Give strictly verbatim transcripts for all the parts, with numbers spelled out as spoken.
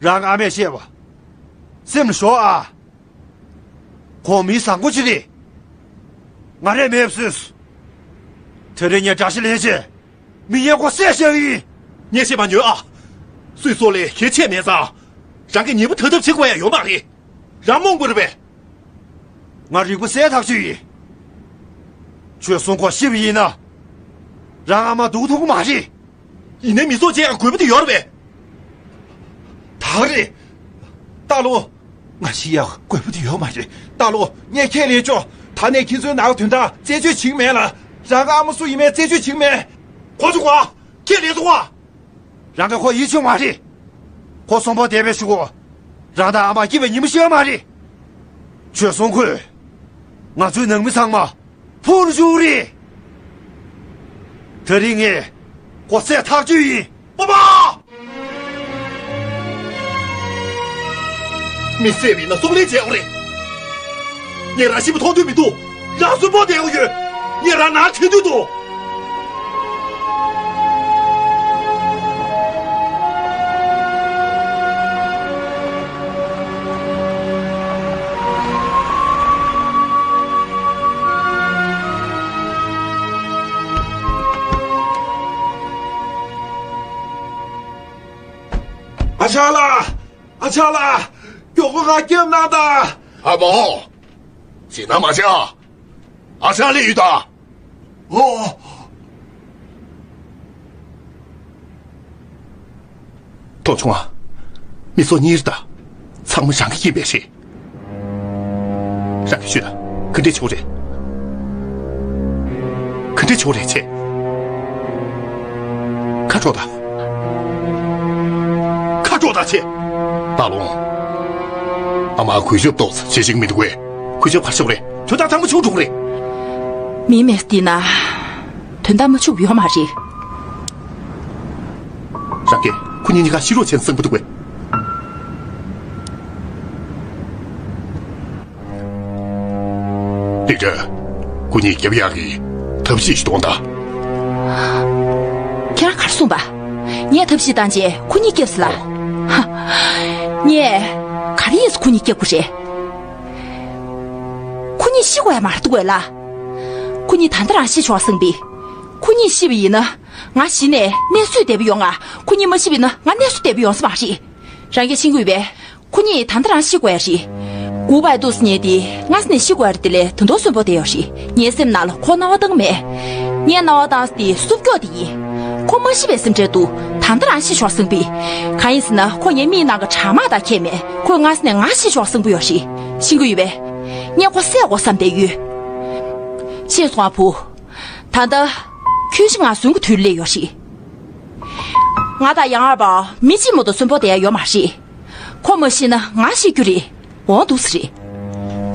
རང་གི་ཨ་མས་བཤད་པ། སེམས་ལ་ཞོག་ཨ། ཁོང་མི་བཟང་པོ་ཅིག་རེད། ང་རས་མེད་པ་བཟོས། དེ་རིང་ངས་དགྲ་ཤ་ལེན་བྱས། མི་ངན་ཁོ་བསད་བཞག་གི་ཡིན། ངས་བཤད་མ་ཉོན་ཨ། སུས་སོགས་ལས་གལ་ཆེ་མེད་ཙང་། རང་གིས་ཉེས་པ་དག་ཐབས་བྱེད་དགོས་ཡ་ཡོད་མ་རེད། རང་རྨོངས་པ་རེད་པས། ང་རིག་པ་གསལ་ཐག་ཆོད་ཡིན། ཁྱོད་སྲུང་འཁོར་ཤི་བ་ཡིན་ན། རང་ཨ་མ་སྡུག་ཐུག་གི་མ་རེད། ཡིན་ནའི་མི་ཚོགས་བཅས་ཡང་དགོས་པ་དེ་ཡོད་རེད་པས། ད་རེད། སྟག་ལོ། ང་ཤི་ཡག་དགོས་པ་དེ་ཡོད་མ་རེད། སྟག་ལོ། ངས་ཁས་ལེན་ཆོག་ད་ནས་ཁྱེད་ཚོའི་ནང་དོན་དག་རྩད་གཅོད་བྱེད་ཀྱི་མེད་ལ། རང་གི་ཨ་མ་སུ་ཡིན་མིན་རྩད་གཅོད་བྱེད་ཀྱི་མེད། གོ་བྱུང་བ། ཁས་ལེན་སོང་བ། རང་གིས་ཁོ་ཡིད་ཆེས་མ་རེད། ཁོ་གསོན་པོ་བསྡད་པའི་གཞུག་གུ། རང་དང་ཨ་མ་སྐྱིད་པའི་ཉིན་མོ་ཤེས་ཡོད་མ་རེད། ཁྱོད་སྲུང་འཁོར། ང་ཚོའི་ནང་མི་ཚང་མ་འཕུར་འཇུག་རེད། དེ་རིང་ངས་ཁོ་བསད་ཐག་གཅོད་ཡིན། པ་པ། མི་བསད་པ་ཡིན་ན་སྲོག་ལན་འཇལ་དགོས་རེད། ངས་རང་ཤི་བ་མཐོང་འདོད་མི་འདུག་རང་གསོན་པོ་བསྡད་དགོས་ཡོད། ངས་རང་ནང་ཁྲིད་འདོད་འདུག་ཨ་ཅག་ལགས། ཨ་ཅག་ལགས། མགྱོགས་པོ་ང་སྐྱོབ་གནང་དང་། ཨ་མོ། བྱེད་ན་མ་བྱ། ཨ་ཅག་ལས་ཡོད་དང་། ཨོ། མཐོང་བྱུང་ཨ། མི་ཚོ་གཉིས་རེད་ད། ཚང་མ་རང་གི་སྐྱེས་པའི་རེད། རང་གིས་ཤོད་ད། ག་འདྲས་བྱེད་དགོས་རེད། ག་འདྲས་བྱེད་དགོས་རེད་ཆེ། ཁ་དྲོ་ད། ཁ་དྲོ་ད་ཆེ། སྟག་ལོ། ཨ་མ་གུས་ཞབས་ཏོག་ཙམ་བྱེད་ཤེས་ཀྱི་མི་འདུག་གས། གུས་ཞབས་ག་རེ་བྱེད་དགོས་རེད། དོན་དག་ཚང་མ་འཕྱུགས་འགྲོ་གི་རེད། མི་མེད་འདི་ན། དོན་དག་མ་འཕྱུགས་ཡོད་མ་རེད། རང་གིས་ཁོ་གཉིས་གཉིས་ཀ་ཤི་རོགས་བྱས་ན་བཟང་པོ་འདུག་གས། ལི་ཀྲན། ཁོ་གཉིས་སྐྱོབ་ཡག་གི་ཐབས་ཤེས་ཤིག་གཏོང་དང་། ཁྱེད་རང་ག་རེ་གསུངས་པ། ངས་ཐབས་ཤེས་བཏང་རྗེས་ཁོ་གཉིས་སྐྱོབས་ཟེར་ལ། ཧ། ངས་ག་རེ་ཡིན་ཟེར་ཁོ་གཉིས་སྐྱོབ་དགོས་རེད། ཁོ་གཉིས་ཤི་དགོས་ཡ་མ་རེད་འདུག་གས་ལ། ཁོ་གཉིས་ད་ལྟ་རང་ཤི་ཆོག་བསམ་པས། ཁོ་གཉིས་ཤི་བ་ཡིན་ན། ང་གཞི་ནས་གནས་སུ་བདེ་པོ་ཡོང་ང་། ཁོ་གཉིས་མ་ཤི་བ་ཡིན་ན་ང་གནས་སུ་བདེ་པོ་ཡོང་ས་མ་རེད། རང་གིས་ཤེས་ཀྱི་ཡོད་པས། ཁོ་གཉིས་ད་ལྟ་རང་ཤི་དགོས་ཡ་རེད། གུ་པའི་ཏུས་ཉེ་དེ་སྔ་ས་ནས་ཤི་དགོས་ཡ་རེད་དེ་ལས་དོན་དོ་གསོན་པོ་བསྡད་ཡོད་རེད། ངའི་སེམས་ནང་ལ་ཁོ་སྣང་བ་བཏང་མེད། ངས་སྣང་བ་བཏང་ས་དེ་སུབ་ཀྱོག་དེ་ཡིན། ཁོ་མ་ཤི་བའི་སེམས་ཁྲལ་འདུག་ད་ལྟ་རང་ཤི་ཆོག་བསམ་པས། གང་ཡིན་ཟེར་ན་ཁོ་ངའི་མིག་ནང་གི་གྲང་དམག་དང་ཁྱད་མེད། ཁོས་སྔ་ས་ནས་ང་ཤི་ཆོག་བསམ་གྱི་ཡོད་རེད། ཤེས་ཀྱི་ཡོད་པས། ངས་ཁོ་བསད་དགོས་བསམ་བསྡད་ཡོད། ཤེས་སོང་ཨ་བུ། ད་ལྟ། ཁྱོད་ཤི་ང་གསོན་གྱི་དུས་སླེབས་ཡོད་རེད། ང་དང་ཡང་ཨར་པའོ་མི་གཅིག་མ་གཏོགས་གསོན་པོ་བསྡད་ཡ་ཡོད་མ་རེད། ཁོ་མ་ཤི་ན་ང་ཤི་རྒྱུ་རེད། འོང་འདུག་ས་རེད།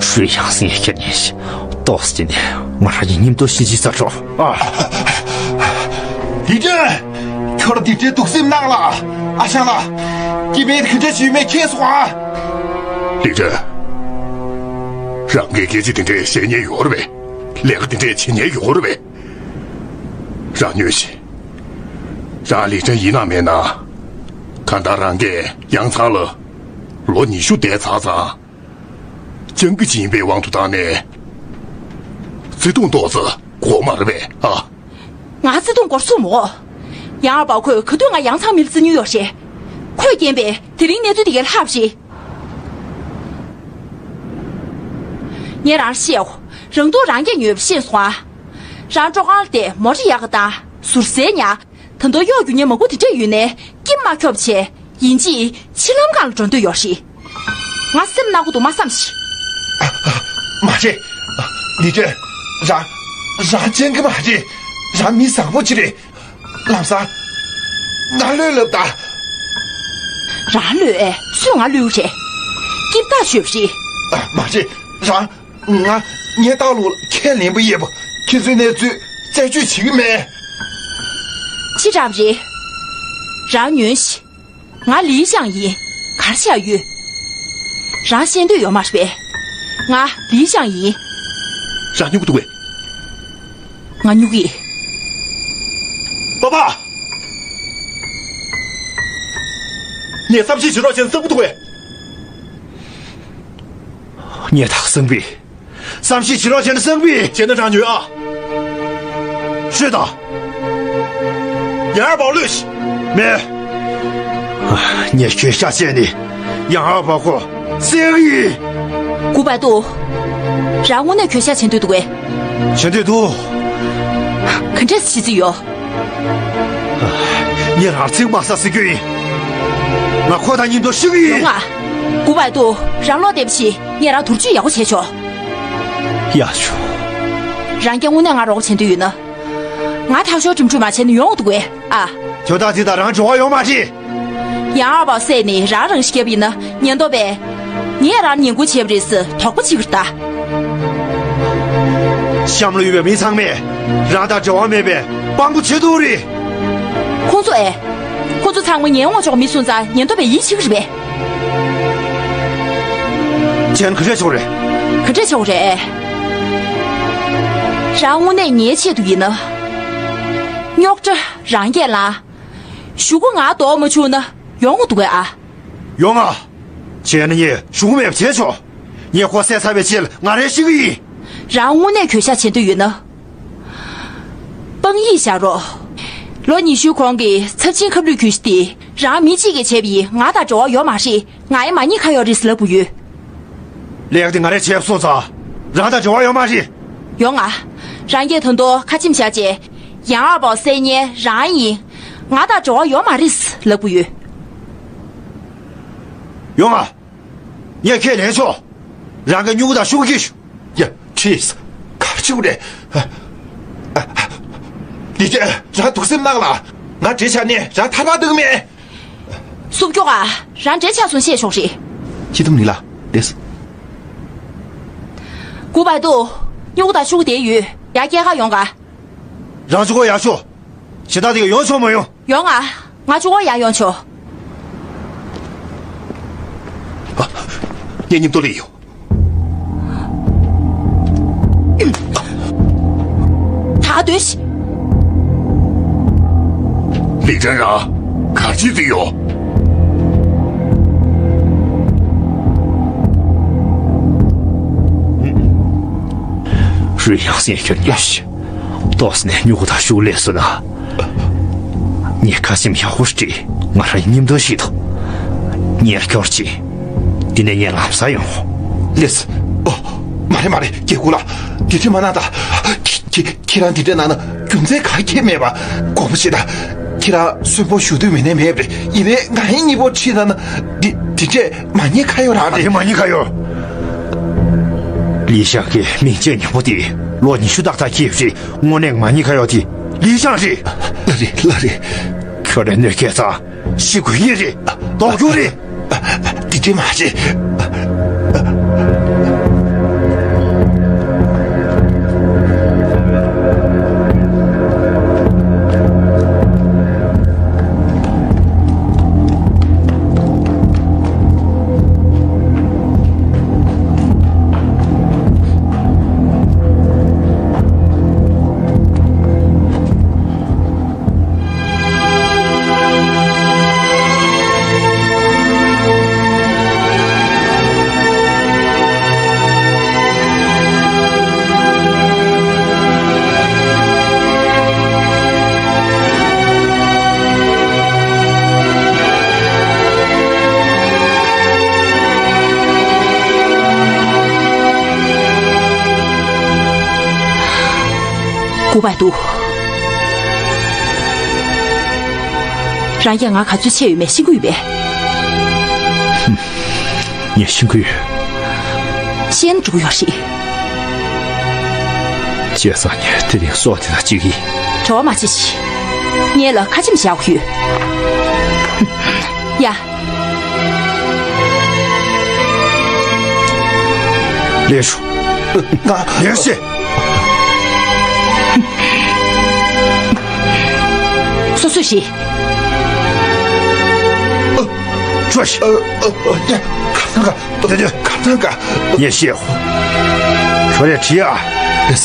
ཧྲུའེ་ཡང་སེང་ཡ་ཁྱེད་གཉིས་ཤི། ཏོག་ཙམ་ནས་ང་རང་གཉིས་མཉམ་དུ་ཤི་ཅི་ཚར་འགྲོ། ཨ། ལི་ཀྲན། ཁྱོད་རང་འདི་འདྲའི་སྡུག་སེམས་གནང་ལ། ཨ་ཞང་ལགས། སྐྱེ་དམན་ག་འདྲ་ཞིག་ཡོད་མེད་མཁྱེན་སོང་ཨ། ལི་ཀྲན། རང་གིས་སྐད་ཆ་དེ་འདྲས་བཤད་ཉན་ཡོད་རེད་པས། ལས་ཀ་དེ་འདྲས་བྱེད་ཉན་ཡོད་རེད་པས། རང་ཉོན་ཞིག་རང་ལི་ཀྲན་ཡིན་ན་མེད་ན། ད་ལྟ་རང་གིས་ཡང་ཚང་ལ་ལོ་ཉི་ཤུ་བསྡད་ཚར་ཙང་། སྤྱང་ཀི་ཅིག་ཡིན་པའི་དབང་དུ་བཏང་ནས། བརྩེ་དུང་ཏོག་ཙམ་དགོས་མ་རེད་པས་ཨ། ང་བརྩེ་དུང་སྐོར་གསུངས་མོ། ཡང་ཨར་པའོ་ཁོས་ག་དུས་ང་ཡང་ཚང་མི་ལ་བརྩི་མྱོང་ཡོད་རེད། ཁོས་རྐྱེན་པས་དེ་རིང་གནས་ཚུལ་དེ་གའི་ལྷག་རེད། ངས་རང་བཤད་འོ། རང་སྡུག་རང་གིས་ཉོས་པ་ཤེས་སོང་ཨ། རང་སྤྲོ་ཁང་ལ་བསྡད་མོ་ཊ་ཡག་ག་དང་ཟུར་ཟའི་ཉག་ད་དུང་གཡོག་རྒྱུ་ཉེ་མང་པོ་དེ་འདྲས་ཡོད་ནའི་སྐྱིད་མ་ཁྱོབ་བྱས་ཡིན་གཅིག་ཕྱི་ལམ་སྒང་ལ་འགྲོ་འདོད་ཡོད་རེད། ང་སེམས་ནག་པོ་འདུག་མ་བསམ་ཞིག་མ་རེད། ལི་ཀྲན། རང་། རང་སྤྱང་ཀི་མ་རེད། རང་མི་བཟང་པོ་ཅིག་རེད། ལམ་སང་། ང་བློས་བསླབས་དང་། རང་བློས་ཨེ། སུས་ང་བློས་རེད། སྐྱིད་ཐག་ཆོད་རེད། ཨ། མ་རེད། རང་། ང་། ངས་སྟག་ལོ་ལ་ཁས་ལེན་པ་ཡིན་པ། ཁྱེད་ཚོའི་གནས་ཚུལ་རྩད་གཅོད་བྱེད་ཀྱི་མེད། ཅི་འདྲ་བ་རེད། རང་ཉོན་ཞིག་ང་ལི་ཞང་ཡིན། ག་རེ་བྱས་ཡོད། རང་ཤེས་འདོད་ཡོད་མ་རེད་པས། ང་ལི་ཞང་ཡིན། རང་སྨྱུ་གུ་འདུག་གས། ང་སྨྱུ་གུ་ཡིན། པ་པ། ངས་བསམ་ཤེས་བྱེད་རོགས་བྱས་ན་བསམ་གྱི་འདུག་གས། ངས་ད་གསང་པས། བསམ་ཤེས་བྱེད་རོགས་བྱས་ན་བསམ་པས། བྱས་ན་རང་ཉོན་ཨ། ཤོད་དང་། ཡང་ཨར་པའོ་ལོས། མེད། ངས་གྱོད་བཤགས་བྱས་ནས་ཡང་ཨར་པའོ་ཁོ་བསད་གི་ཡིན། གུ་པའེ་ཏུའུ། རང་དངོས་གནས་གྱོད་བཤགས་བྱེད་འདོད་འདུག་གས། བྱེད་འདོད་འདུག། ག་འདྲས་བྱེད་རྩིས་ཡོད། ངས་རང་ཚིག་མ་ཟ་ཟེར་རྒྱུ་ཡིན། ང་ཁོ་དང་མཉམ་དུ་ཤི་གི་ཡིན། ཡོང་ང་། གུ་པའེ་ཏུའུ། རང་ལོག་བསྡད་པ་བྱས། ངས་རང་དུར་བཅུད་ཡག་པོ་བྱས་ཆོག། ཡག་ཆོག། རང་གིས་དངོས་གནས་ང་རོགས་བྱེད་འདོད་ཡོད་ན། ང་ཐག་ཤོར་འགྲིམ་འགྲུལ་མ་བྱས་ན་ཡོང་འདུག་གས་ཨ། ཁྱོད་དང་དེ་དང་རང་འབྲེལ་བ་ཡོད་མ་རེད། ཡང་ཨར་པའོ་བསད་ནས་རང་རང་ཤི་རྒྱབ་ཡིན་ན་ཉེན་རྟོག་པས། ངས་རང་ཉེན་ཁུར་བྱས་པ་རེད་ཟེར་དོགས་པ་བྱེད་ཀྱི་རེད་ད། གཤམ་ལ་ཡོད་པའི་མི་ཚང་མས་རང་དང་འབྲེལ་བ་མེད་པའི་དཔང་པོ་བྱེད་ཐུབ་རེད། ཁོང་ཚོ་ཨེ། ཁོང་ཚོ་ཚང་མ་ངའི་ངོ་ཅོག་མི་སོང་ཙང་ཉེན་རྟོག་པས་ཡིད་ཆེས་ཀྱི་རེད་པས། བྱས་ན་ག་འདྲས་བྱེད་དགོས་རེད། ག་འདྲས་བྱེད་དགོས་རེད། རང་དངོས་གནས་ངའི་ཆེད་དུ་ཡིན་ན། རྙོག་དྲ་རང་གིས་ལངས། གཞུག་གུ་ང་ལྡོག་མ་བཅུག་ན་ཡོང་གི་འདུག་གས་ཨ། ཡོང་ང་། བྱས་ན་ངས་གཞུག་གུ་མེད་པ་བྱས་ཆོག། ངས་ཁོ་བསད་ཚར་བའི་རྗེས་ལ་ང་རང་ཤི་གི་ཡིན། རང་དངོས་གནས་གྱོད་བཤགས་བྱེད་འདོད་ཡོད་ན། དཔང་ཡིག་བཞག་རོགས། ལོ་ཉི་ཤུའི་གོང་གི་ཚབས་ཆེན་ཁ་བསླུས་གྱོད་གཞི་དེ་རང་མི་གཅིག་གིས་བྱས་པ་ཡིན། ང་དང་འབྲེལ་བ་ཡོད་མ་རེད། ང་ཡི་མ་ཉེས་ཁ་གཡོག་རེད་ཟེར་ལབ་དགོས་ཡོད། ལས་ཀ་དེ་ང་རས་བྱས་སོང་ཙང་རང་དང་འབྲེལ་བ་ཡོད་མ་རེད། ཡོང་ང་། རང་གིས་ད་དུང་ཁ་ཆེམས་བཞག་རྗེས་ཡང་ཨར་པའོ་བསད་མཁན་རང་ཡིན། ང་དང་འབྲེལ་བ་ཡོད་མ་རེད་ལབ་དགོས་ཡོད། ཡོང་ང་། ངས་ཁས་ལེན་ཆོག། རང་གི་སྨྱུ་གུ་དང་ཤོག་གུ་ཁྱེར་ཤོག། ཡ། ཁྲིས། གར་ཆུ་རེད། འདི་ཅེ་རང་སྡུག་སེམས་གནང་ལ། ང་འདྲེ་ཆགས་ནས་རང་ཐར་པ་འདུག་མེད། སུབ་ཀྱོག་ཨ། རང་འདྲེ་ཆགས་སོང་ཤེས་ཆོག་རེད། ཁྱི་དུམ་ནི་ལ། ལེས། གུ་པའེ་ཏུའུ། སྨྱུ་གུ་དང་ཤོག་གུ་དེ་ཡོད། ཡ། སྐྱེལ་ག་ཡོང་ག། རང་ཚོ་གོ་ཡག་ཤོག། ཞེ་དྲག་དེ་ག་ཡོང་ཆོག་མ་ཡོང་། ཡོང་ང་། ང་ཅོ་བོ་ཡར་ཡོང་ཆོག། ངས་མཉམ་དུ་སླེབས་ཡོང་། ད་སྡོད་ཤིག། ལིག་ཀྲན་རང་། གར་ཅི་ཟིག་ཡོད། རུས་ཡང་སེང་ཁྱོད་ཉོས་ཤིག། ཏོག་ཙམ་ནས་སྨྱུ་གུ་དང་ཤོག་གུ་སླེབས་སོང་ན། ངས་ཁ་ཆེམས་ཡག་པོ་བྲིས། ང་རང་མཉམ་དུ་ཤི་འདུག། ངས་སྐྱོར་ཅིག། དེ་ནས་ངས་ལམ་སང་ཡོང་། ལེས། ཨོ། མ་རེད་མ་རེད། སྐྱེ་དགུ་ལགས། དེ་འདྲ་མ་གནང་དང་། ཁྱེད་ཁྱེད་ཁྱེད་རང་དེ་འདྲ་གནང་ན་རྒྱུ་མཚན་ག་གེ་མེད་པ། དགོངས་པ་བཞེས་དང་། ཁྱེད་རང་གསོན་པོ་བཞུགས་འདོད་མེད་ནའི་མེད་པ་རེད། ཡིན་ནའི་ང་ཡི་གཉིས་པོ་ཁྲིད་ན་ན། དེ་དེ་འདྲས་མ་ཉེས་ཁ་གཡོག་རང་རེད། མ་ཉེས་མ་ཉེས་ཁ་གཡོག། ལི་ཞང་གི་མིང་ཅན་ཉོན་པོ་དེ་ལོ་ཉི་ཤུ་ཏག་ཏག་སྐྱེས་པ་རེད། དངོས་གནས་མ་ཉེས་ཁ་གཡོག་དེ་ལི་ཞང་རེད། ལགས་རེད། ལགས་རེད། ཁྱོད་རང་གནོད་སྐྱེལ་ཙང་ཤི་དགོས་ཀྱི་རེད། ལྡོག་རྒྱུ་རེད། དེ་འདྲས་མ་བྱེད། གུ་པའེ་ཏུའུ། རང་གིས་ང་ག་ཚོད་ཆེ་ཡོད་མེད་ཤེས་ཀྱི་ཡོད་པས། ངས་ཤེས་ཀྱི་ཡོད། ཤེས་ན་འགྲིག་ཡོད་རེད། བྱས་ཙང་ངས་དེ་རིང་སྲོག་དེ་དང་གཅིག་ཡིན། བྲེལ་བ་མ་བྱེད་ཤིག། ངས་ལ་ཁ་ཆེམས་བཞག་ཡོད། ཡ། ལེགས་སོ། ང་། ལེགས་སེ། སོ་སོས་ཤེས། ཁྱོད་ཤེས། ཡ། གར་ཐང་ག། དེ་དེ། གར་ཐང་ག། ངས་ཤེས། ཁྱོད་རས་བྲིས་ཨ། ལེས།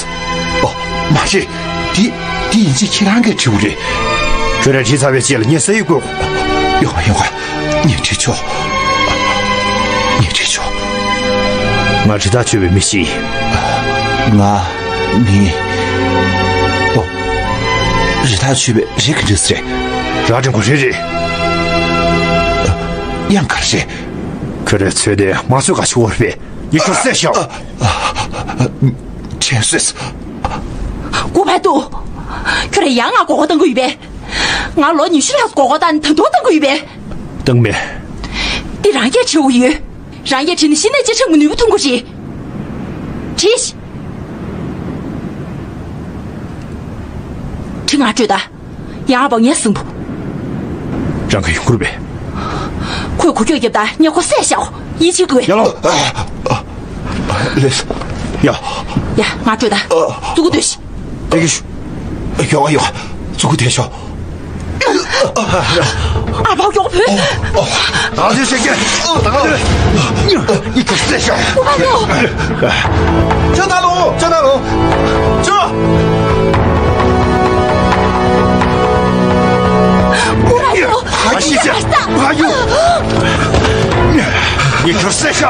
ཨོ། མ་རེད། འདི་འདི་ཡིན་གཅིག་ཁྱེད་རང་གིས་བྲིས་པ་རེད། ཁྱོད་རས་བྲིས་ཚར་བའི་རྗེས་ལ་ངས་ས་ཡིག་བཀོད། ཡོང་ག་ཡོང་ག། ཉེ་ཁྲི་མཆོག་ཉེ་ཁྲི་མཆོག་ང་རི་དྭགས་གཅོད་པའི་མི་ཞིག་ཡིན། ང་མི། ཨོ། རི་དྭགས་གཅོད་པའི་རི་ག་འདྲ་ཟེར། ར་འགྲེང་བུ་རི་རེད། གཡང་ག་རེ་རེད། ཁྱོད་རའི་ཚོད་དེ་མ་ཚོད་ག་ཞིག་འོར་པས། ཡིག་ཐོག་གསལ་ཤོག་དྲན་གསོས། ཀུ་བལ་ཏུ། ཁྱོད་ར་ཡང་ང་མགོ་སྐོར་གཏང་གི་ཡོད་པས། ང་ལོ་ཉི་ཤུ་ལྷག་མགོ་སྐོར་བཏང་ནས་ད་དུང་གཏང་གི་ཡོད་པས། བཏང་མེད། འདི་རང་སྐད་བྲིས་འོ་ཡོད། རང་སྐད་བྲིས་ནས་གཞི་ནས་གཅེས་ཕྲུག་མི་ནུས་པ་ཐོན་གི་རེད། བྲིས། བྲིས་ང་སྤྲོད་ད། ཡང་ཨ་པ་ངས་སུན་པོ། རང་ག་ཡོང་ཁུར་བས། ཁོས་གུ་ཁྱོད་རྒྱབ་ད་ངས་ཁོ་བསད་བཞག་ཡིད་ཆེས་དགོས། ཡ་ལོ། ལེས། ཡ། ཡ་ང་སྤྲོད་ད། ཙུ་གུ་སྡོད་ཤི། དེ་གི་ཤུ། ཡོ་ཡོ། ཙུ་གུ་དེ་ཤོ། ཨ་ཕའུ་ཡོག་བུ། ཨ་ཅེ་ཤེ་ཀེ། ད་ག་དུ། ཡི་གེ་སེ་ཤ། ཨ་ཕའུ་ཡོག་ཅོ་ད་ལོ། ཅོ་ད་ལོ། ཅོ། ཨ་ཕའུ་ཡོག་ཨ་ཤི་ཅེ། ཨ་ཡུ། ཡི་གེ་སེ་ཤ།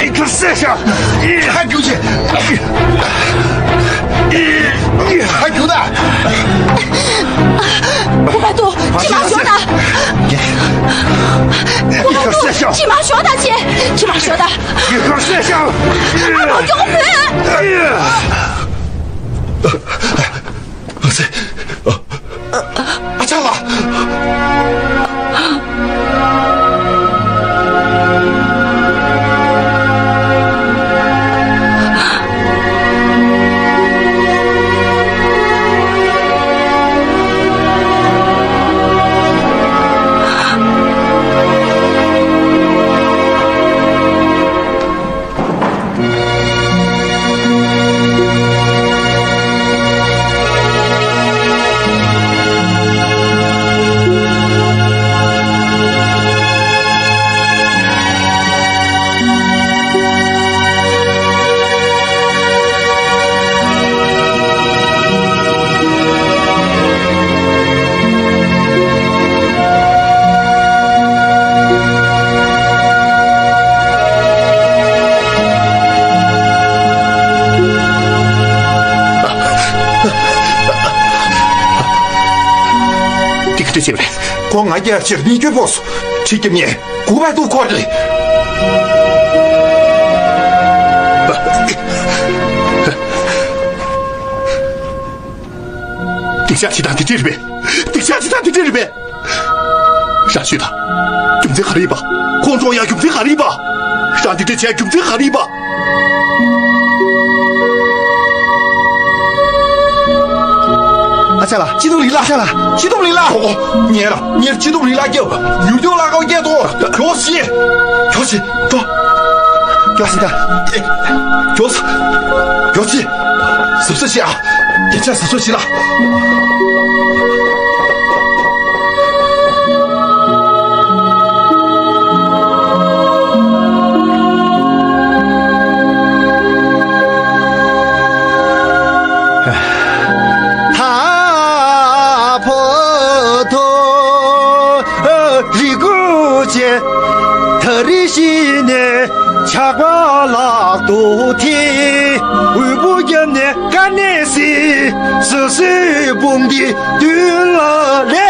ཡི་གེ་སེ་ཤ། ཨ་ཡུ་ཅེ། ཧ་རྒྱུ་ད། ཁོ་པ་ཏོ། ཅི་མ་ཤོད་ད། ཁོ་པ་ཏོ། ཅི་མ་ཤོད་ད་ཅེ། ཅི་མ་ཤོད་ད། ཨ་མ་ཀྱོག་མོ། ཨ་ཅག་ལགས། ཏིག་ཏི་ཅེ་རེ། ཁོ་ང་རྒྱལ་ཕྱིར་ནི་སྐྱོ་པོ་སུ་ཁྲིད་ཀྱི་མྱེ་གུ་བ་ཏུ་ཁོར་ལེ། ཏིག་ཤ་ཅི་དང་ཏི་ཏི་རེ་བེ། ཏིག་ཤ་ཅི་དང་ཏི་ཏི་རེ་བེ། རང་ཤོད་དང་། རྒྱུ་མཚན་ག་རེ་ཡིན་པ། ཁོང་ཚོ་ཡང་རྒྱུ་མཚན་ག་རེ་ཡིན་པ། རང་འདི་འདྲ་བྱས་རྒྱུ་མཚན་ག་རེ་ཡིན་པ། ཨ་ཅག་ལགས། སྤྱི་སྡོམ་ལིང་ལ། ཨ་ཅག་ལགས། སྤྱི་སྡོམ་ལིང་ལ། ཨོ། ཉེ་ར་ཉེ་ར་སྤྱི་སྡོམ་ལིང་ལ་རྒྱབ། མྱུར་སྐྱོབ་ལ་ཁག་རྒྱག་དོ། མགྱོགས་ཤིག་མགྱོགས་ཤིག་འགྲོ། མགྱོགས་ཤིག་ད། མགྱོགས་ཤིག་མགྱོགས་ཤིག་གཟབ་གཟབ་བྱེད་ཨ། སྐད་ཆ་གཟབ་གཟབ་བྱེད་ལ། ཐ་ཕོ་ཐོ་རི་གུ་ཅེ། ཐ་རི་ཤི་ནེ་ཆག་པ་ལག་ཏུ་ཐི། འུ་བུ་རྒྱབ་ནེ་ཀ་ནེ་སི། སི་སི་བུང་གི་དུན་ལ་ལེ།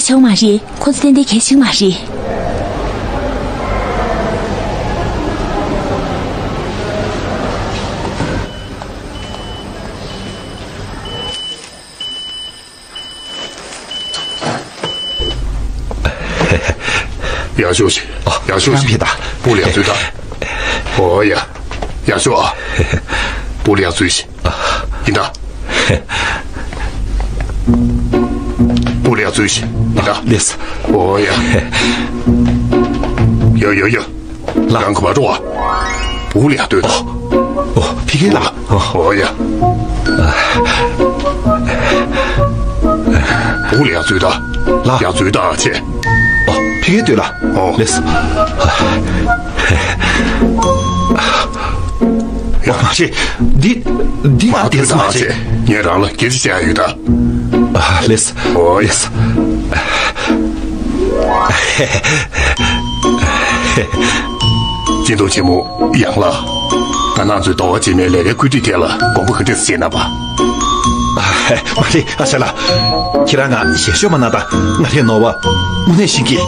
ཆོག་མ་རེད། ཁོ་ཚོ་ཏན་ཏན་གལ་ཆེན་མ་རེད། ཡག་ཤོས་ཤིག་ཡག་ཤོས་ཤིག་ཕེ་ད། པུ་ལི་ཡ་ཚུལ་ད། ཨོ་ཡ། ཡག་ཤོས་ཨ། པུ་ལི་ཡ་ཚུལ་ཤིག་ཡིན་ད། པུ་ལི་ཡ་ཚུལ་ཤིག་ཡིན་ད། ལེས། ཨོ་ཡ། ཡ་ཡ་ཡ། ལ། རང་ག་པར་འགྲོ་བ། པུ་ལི་ཡ་ལྟོས་དང་། ཨོ། ཕི་གེ་ལ། ཨོ་ཡ། པུ་ལི་ཡ་ལྟོས་དང་། ལ། ཡ་ལྟོས་དང་ཆེ། ཨོ། ཕི་གེ་ལྟོས་ལ། ཨོ། ལེས། ཡ། མ་རེད། འདི་འདི་ང་དེ་ཙམ་མ་རེད། ངས་རང་ལ་སྐད་ཆ་བཤད་ཡོད་ད། ཨ། ལེས། ཨོ་ཡ། ལེས། སྤྱི་འཐུས་ཆེན་མོ་ཡང་ལགས། ད་ནང་ཚོའི་ཟླ་བ་རྗེས་མའི་ལས་ཀའི་བཀོད་སྒྲིག་ཐད་ལ་དགོངས་པ་ག་འདྲས་བཞེས་གནང་བ། མ་རེད་ཨ་ཅག་ལགས། ཁྱེད་རང་ང་ཞལ་ཤོད་མ་གནང་དང་། ང་ལྷས་ནོར་བ་དངོས་གནས་ཤེས་ཀྱི།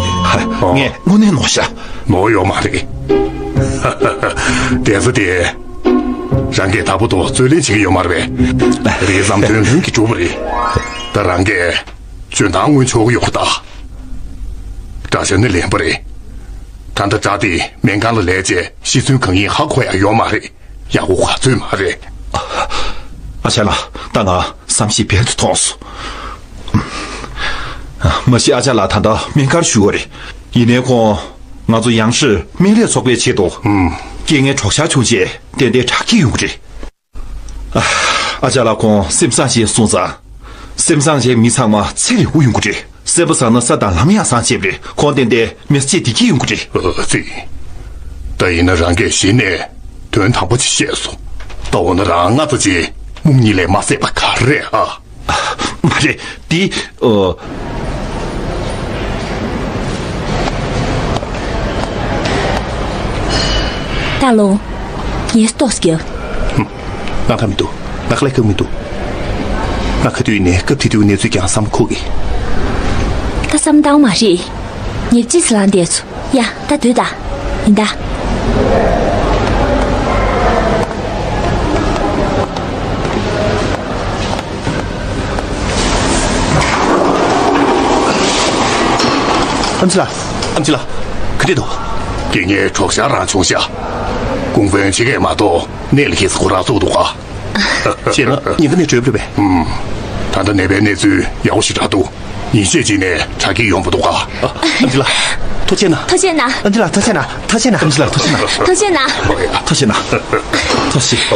ཨོ། ངས་དངོས་གནས་ནོར་ཤག་ནོར་ཡོད་མ་རེད། དེ་ཚོ་དེ། རང་གིས་ད་བར་དུ་རྩོད་ལེན་བྱེད་ཀྱི་ཡོད་མ་རེད་པས། རེད་བསམ་དོན་ལྷུན་གྱིས་གྲུབ་པ་རེད། ད་རང་གིས་འཇོན་ཐང་མངོན་ཆོག་གི་ཡོད་རེད་ད། དགྲ་ཤ་ནི་ལེན་པ་རེད། ད་ལྟ་དགྲ་དེ་སྨན་ཁང་ལ་ལས་བྱས་ཤི་གསོན་གང་ཡིན་ཧ་གོ་ཡག་ཡོད་མ་རེད། ཡག་པོ་ག་ཚོད་མ་རེད། ཨ་ཅག་ལགས། ད་ང་བསམ་ཤེས་བར་དུ་ཐོངས་སོང་། མ་གཞི་ཨ་ཅག་ལགས་ད་ལྟ་སྨན་ཁང་བཞུགས་ཡོད་རེད། ཡིན་ནའི་ཁོང་ང་ཚོ་ཡང་སྲིད་སྨན་ལས་ཚོགས་པའི་ཆེད་དུ། ཨུམ། རྐྱེན་ངན་གྲོགས་ཤར་བྱུང་རྗེས་ཏན་ཏན་དྲག་སྐྱེད་ཡོང་གི་རེད། ཨ། ཨ་ཅག་ལགས་ཁོང་སེམས་བཟང་ཞེས་གསུངས་ཙང་། སེམས་བཟང་ཅན་མི་ཚང་མ་ཚེ་རིང་པོ་ཡོང་གི་རེད། སེམས་པ་བཟང་ན་ས་དང་ལམ་ཡང་བཟང་བྱེད་པ་རེད། ཁོང་ཏན་ཏན་མི་ཚེ་བདེ་སྐྱིད་ཡོང་གི་རེད། ཨ་ཙི། ད་ཡིན་ན་རང་གིས་གཞི་ནས་དོན་དམ་པོ་ཅིག་བཤད་སོང་། ད་འོ་ན་རང་སྔ་ཙམ་ཅིག་སྨུག་གཉིད་ལས་མ་སད་པ་ག་རེ་རེད་ཨ། མ་རེད། འདི། ཨོ། ད་ལོ། ངས་ཏོག་ཙམ། ང་ཁ་མི་འདུག་ང་ཁ་ལས་ཁག་མི་འདུག་ང་ག་དུས་ནས་སྐབས་དེ་དུས་གནས་ཚུལ་ཀྱང་བསམ་ཁུག་གི། ད་བསམ་བཏང་མ་རེད། ཉེར་གཅིག་ལངས་བསྡད་སོང་། ཡ། ད་སྡོད་ད། ཡིན་ད། ཨམ་ཆི་ལགས། ཨམ་ཆི་ལགས། ག་འདྲས་འདུག་རྐྱེན་ངན་གྲོགས་ཤར་རང་བྱུང་ཤག་ཀུང་ཧྥེན་ཕྱི་སྐད་མ་གཏོགས་གནས་ལ་ཁེལ་ས་ཁོ་རང་ཚོ་འདུག་ག་བྱས་ན་ཉེན་ཁ་ནས་གྲོལ་བ་རེད་པས། ཨུམ། ད་ལྟ་ནད་པའི་གནས་ཚུལ་ཡག་པོ་ཞེ་དྲག་འདུག་ཉིན་ཤས་ཅིག་ནས་དྲག་སྐྱེད་ཡོང་བ་འདུག་ག་ཨ་ཅི་ལགས། ཐུགས་རྗེ་གནང་། ཐུགས་རྗེ་གནང་། ཨ་ཅི་ལགས་ཐུགས་རྗེ་གནང་། ཐུགས་རྗེ་གནང་། ཨ་ཅི་ལགས་ཐུགས་རྗེ་གནང་། ཐུགས་རྗེ་གནང་། ཐུགས་རྗེ་གནང་། ཐུགས་རྗེ་གནང་། ཐུགས་རྗེ་གནང་།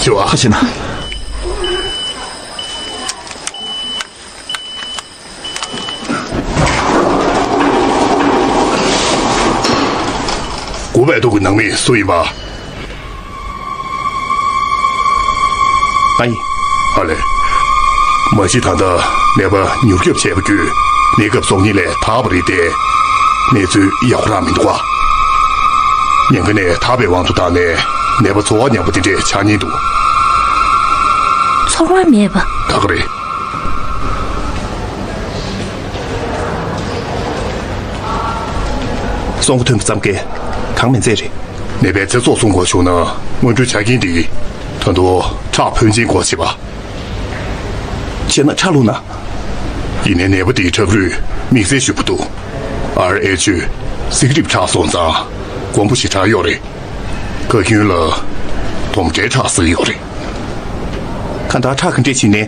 ཨོ་ཡ། ཐུགས་རྗེ་གནང་། དགུ་པའི་ཐོག་གི་ནང་མི་སུ་ཡིན་པ། ང་ཡིན། ཨ་ལས། མ་གཞི་ད་ལྟ་ནད་པ་མྱུར་སྐྱོབ་བྱས་པ་བརྒྱུད་གནས་སྐབས་གསོག་ཉེན་ལས་ཐར་བ་རེད་དེ། གནས་ཚུལ་ཡག་པོ་རང་མི་འདུག་ག་ཉེན་ཁ་ནས་ཐར་པའི་དབང་དུ་བཏང་ནས་ནད་པ་ཚོར་བ་ཉམས་པ་དེ་འདྲས་ཆགས་ཉེན་འདུག་ཚོར་བ་མེད་པ། ད་ག་རེད། གསོན་པོ་ཐོན་པ་ཙམ་གྱིས་གང་མིན་ཚད་རེད། ནད་པའི་ཚེ་སྲོག་སྲུང་དགོས་བྱུང་ན་སྔོན་འགྲོའི་ཆ་རྐྱེན་འདི་ད་དུང་ཁྲག་ཕོན་ཆེན་དགོས་བྱེད་པ། བྱས་ན་ཁྲག་བླུགས་ན། ཡིན་ནའི་ནད་པ་འདིའི་ཁྲག་རུས་དམིགས་བསལ་ཞིག་འདུག་ཨར་ཨེཆ་གཟེགས་རིམས་ཁྲག་སོང་ཙང་དཀོན་པོ་ཞེ་དྲག་ཡོད་རེད། ག་རྒྱུན་ལ་དོམ་ཁྲའི་ཁྲག་ཟེར་གྱི་ཡོད་རེད། གང་ལྟར་ཁྲག་ག་འདྲས་བྱས་ནས་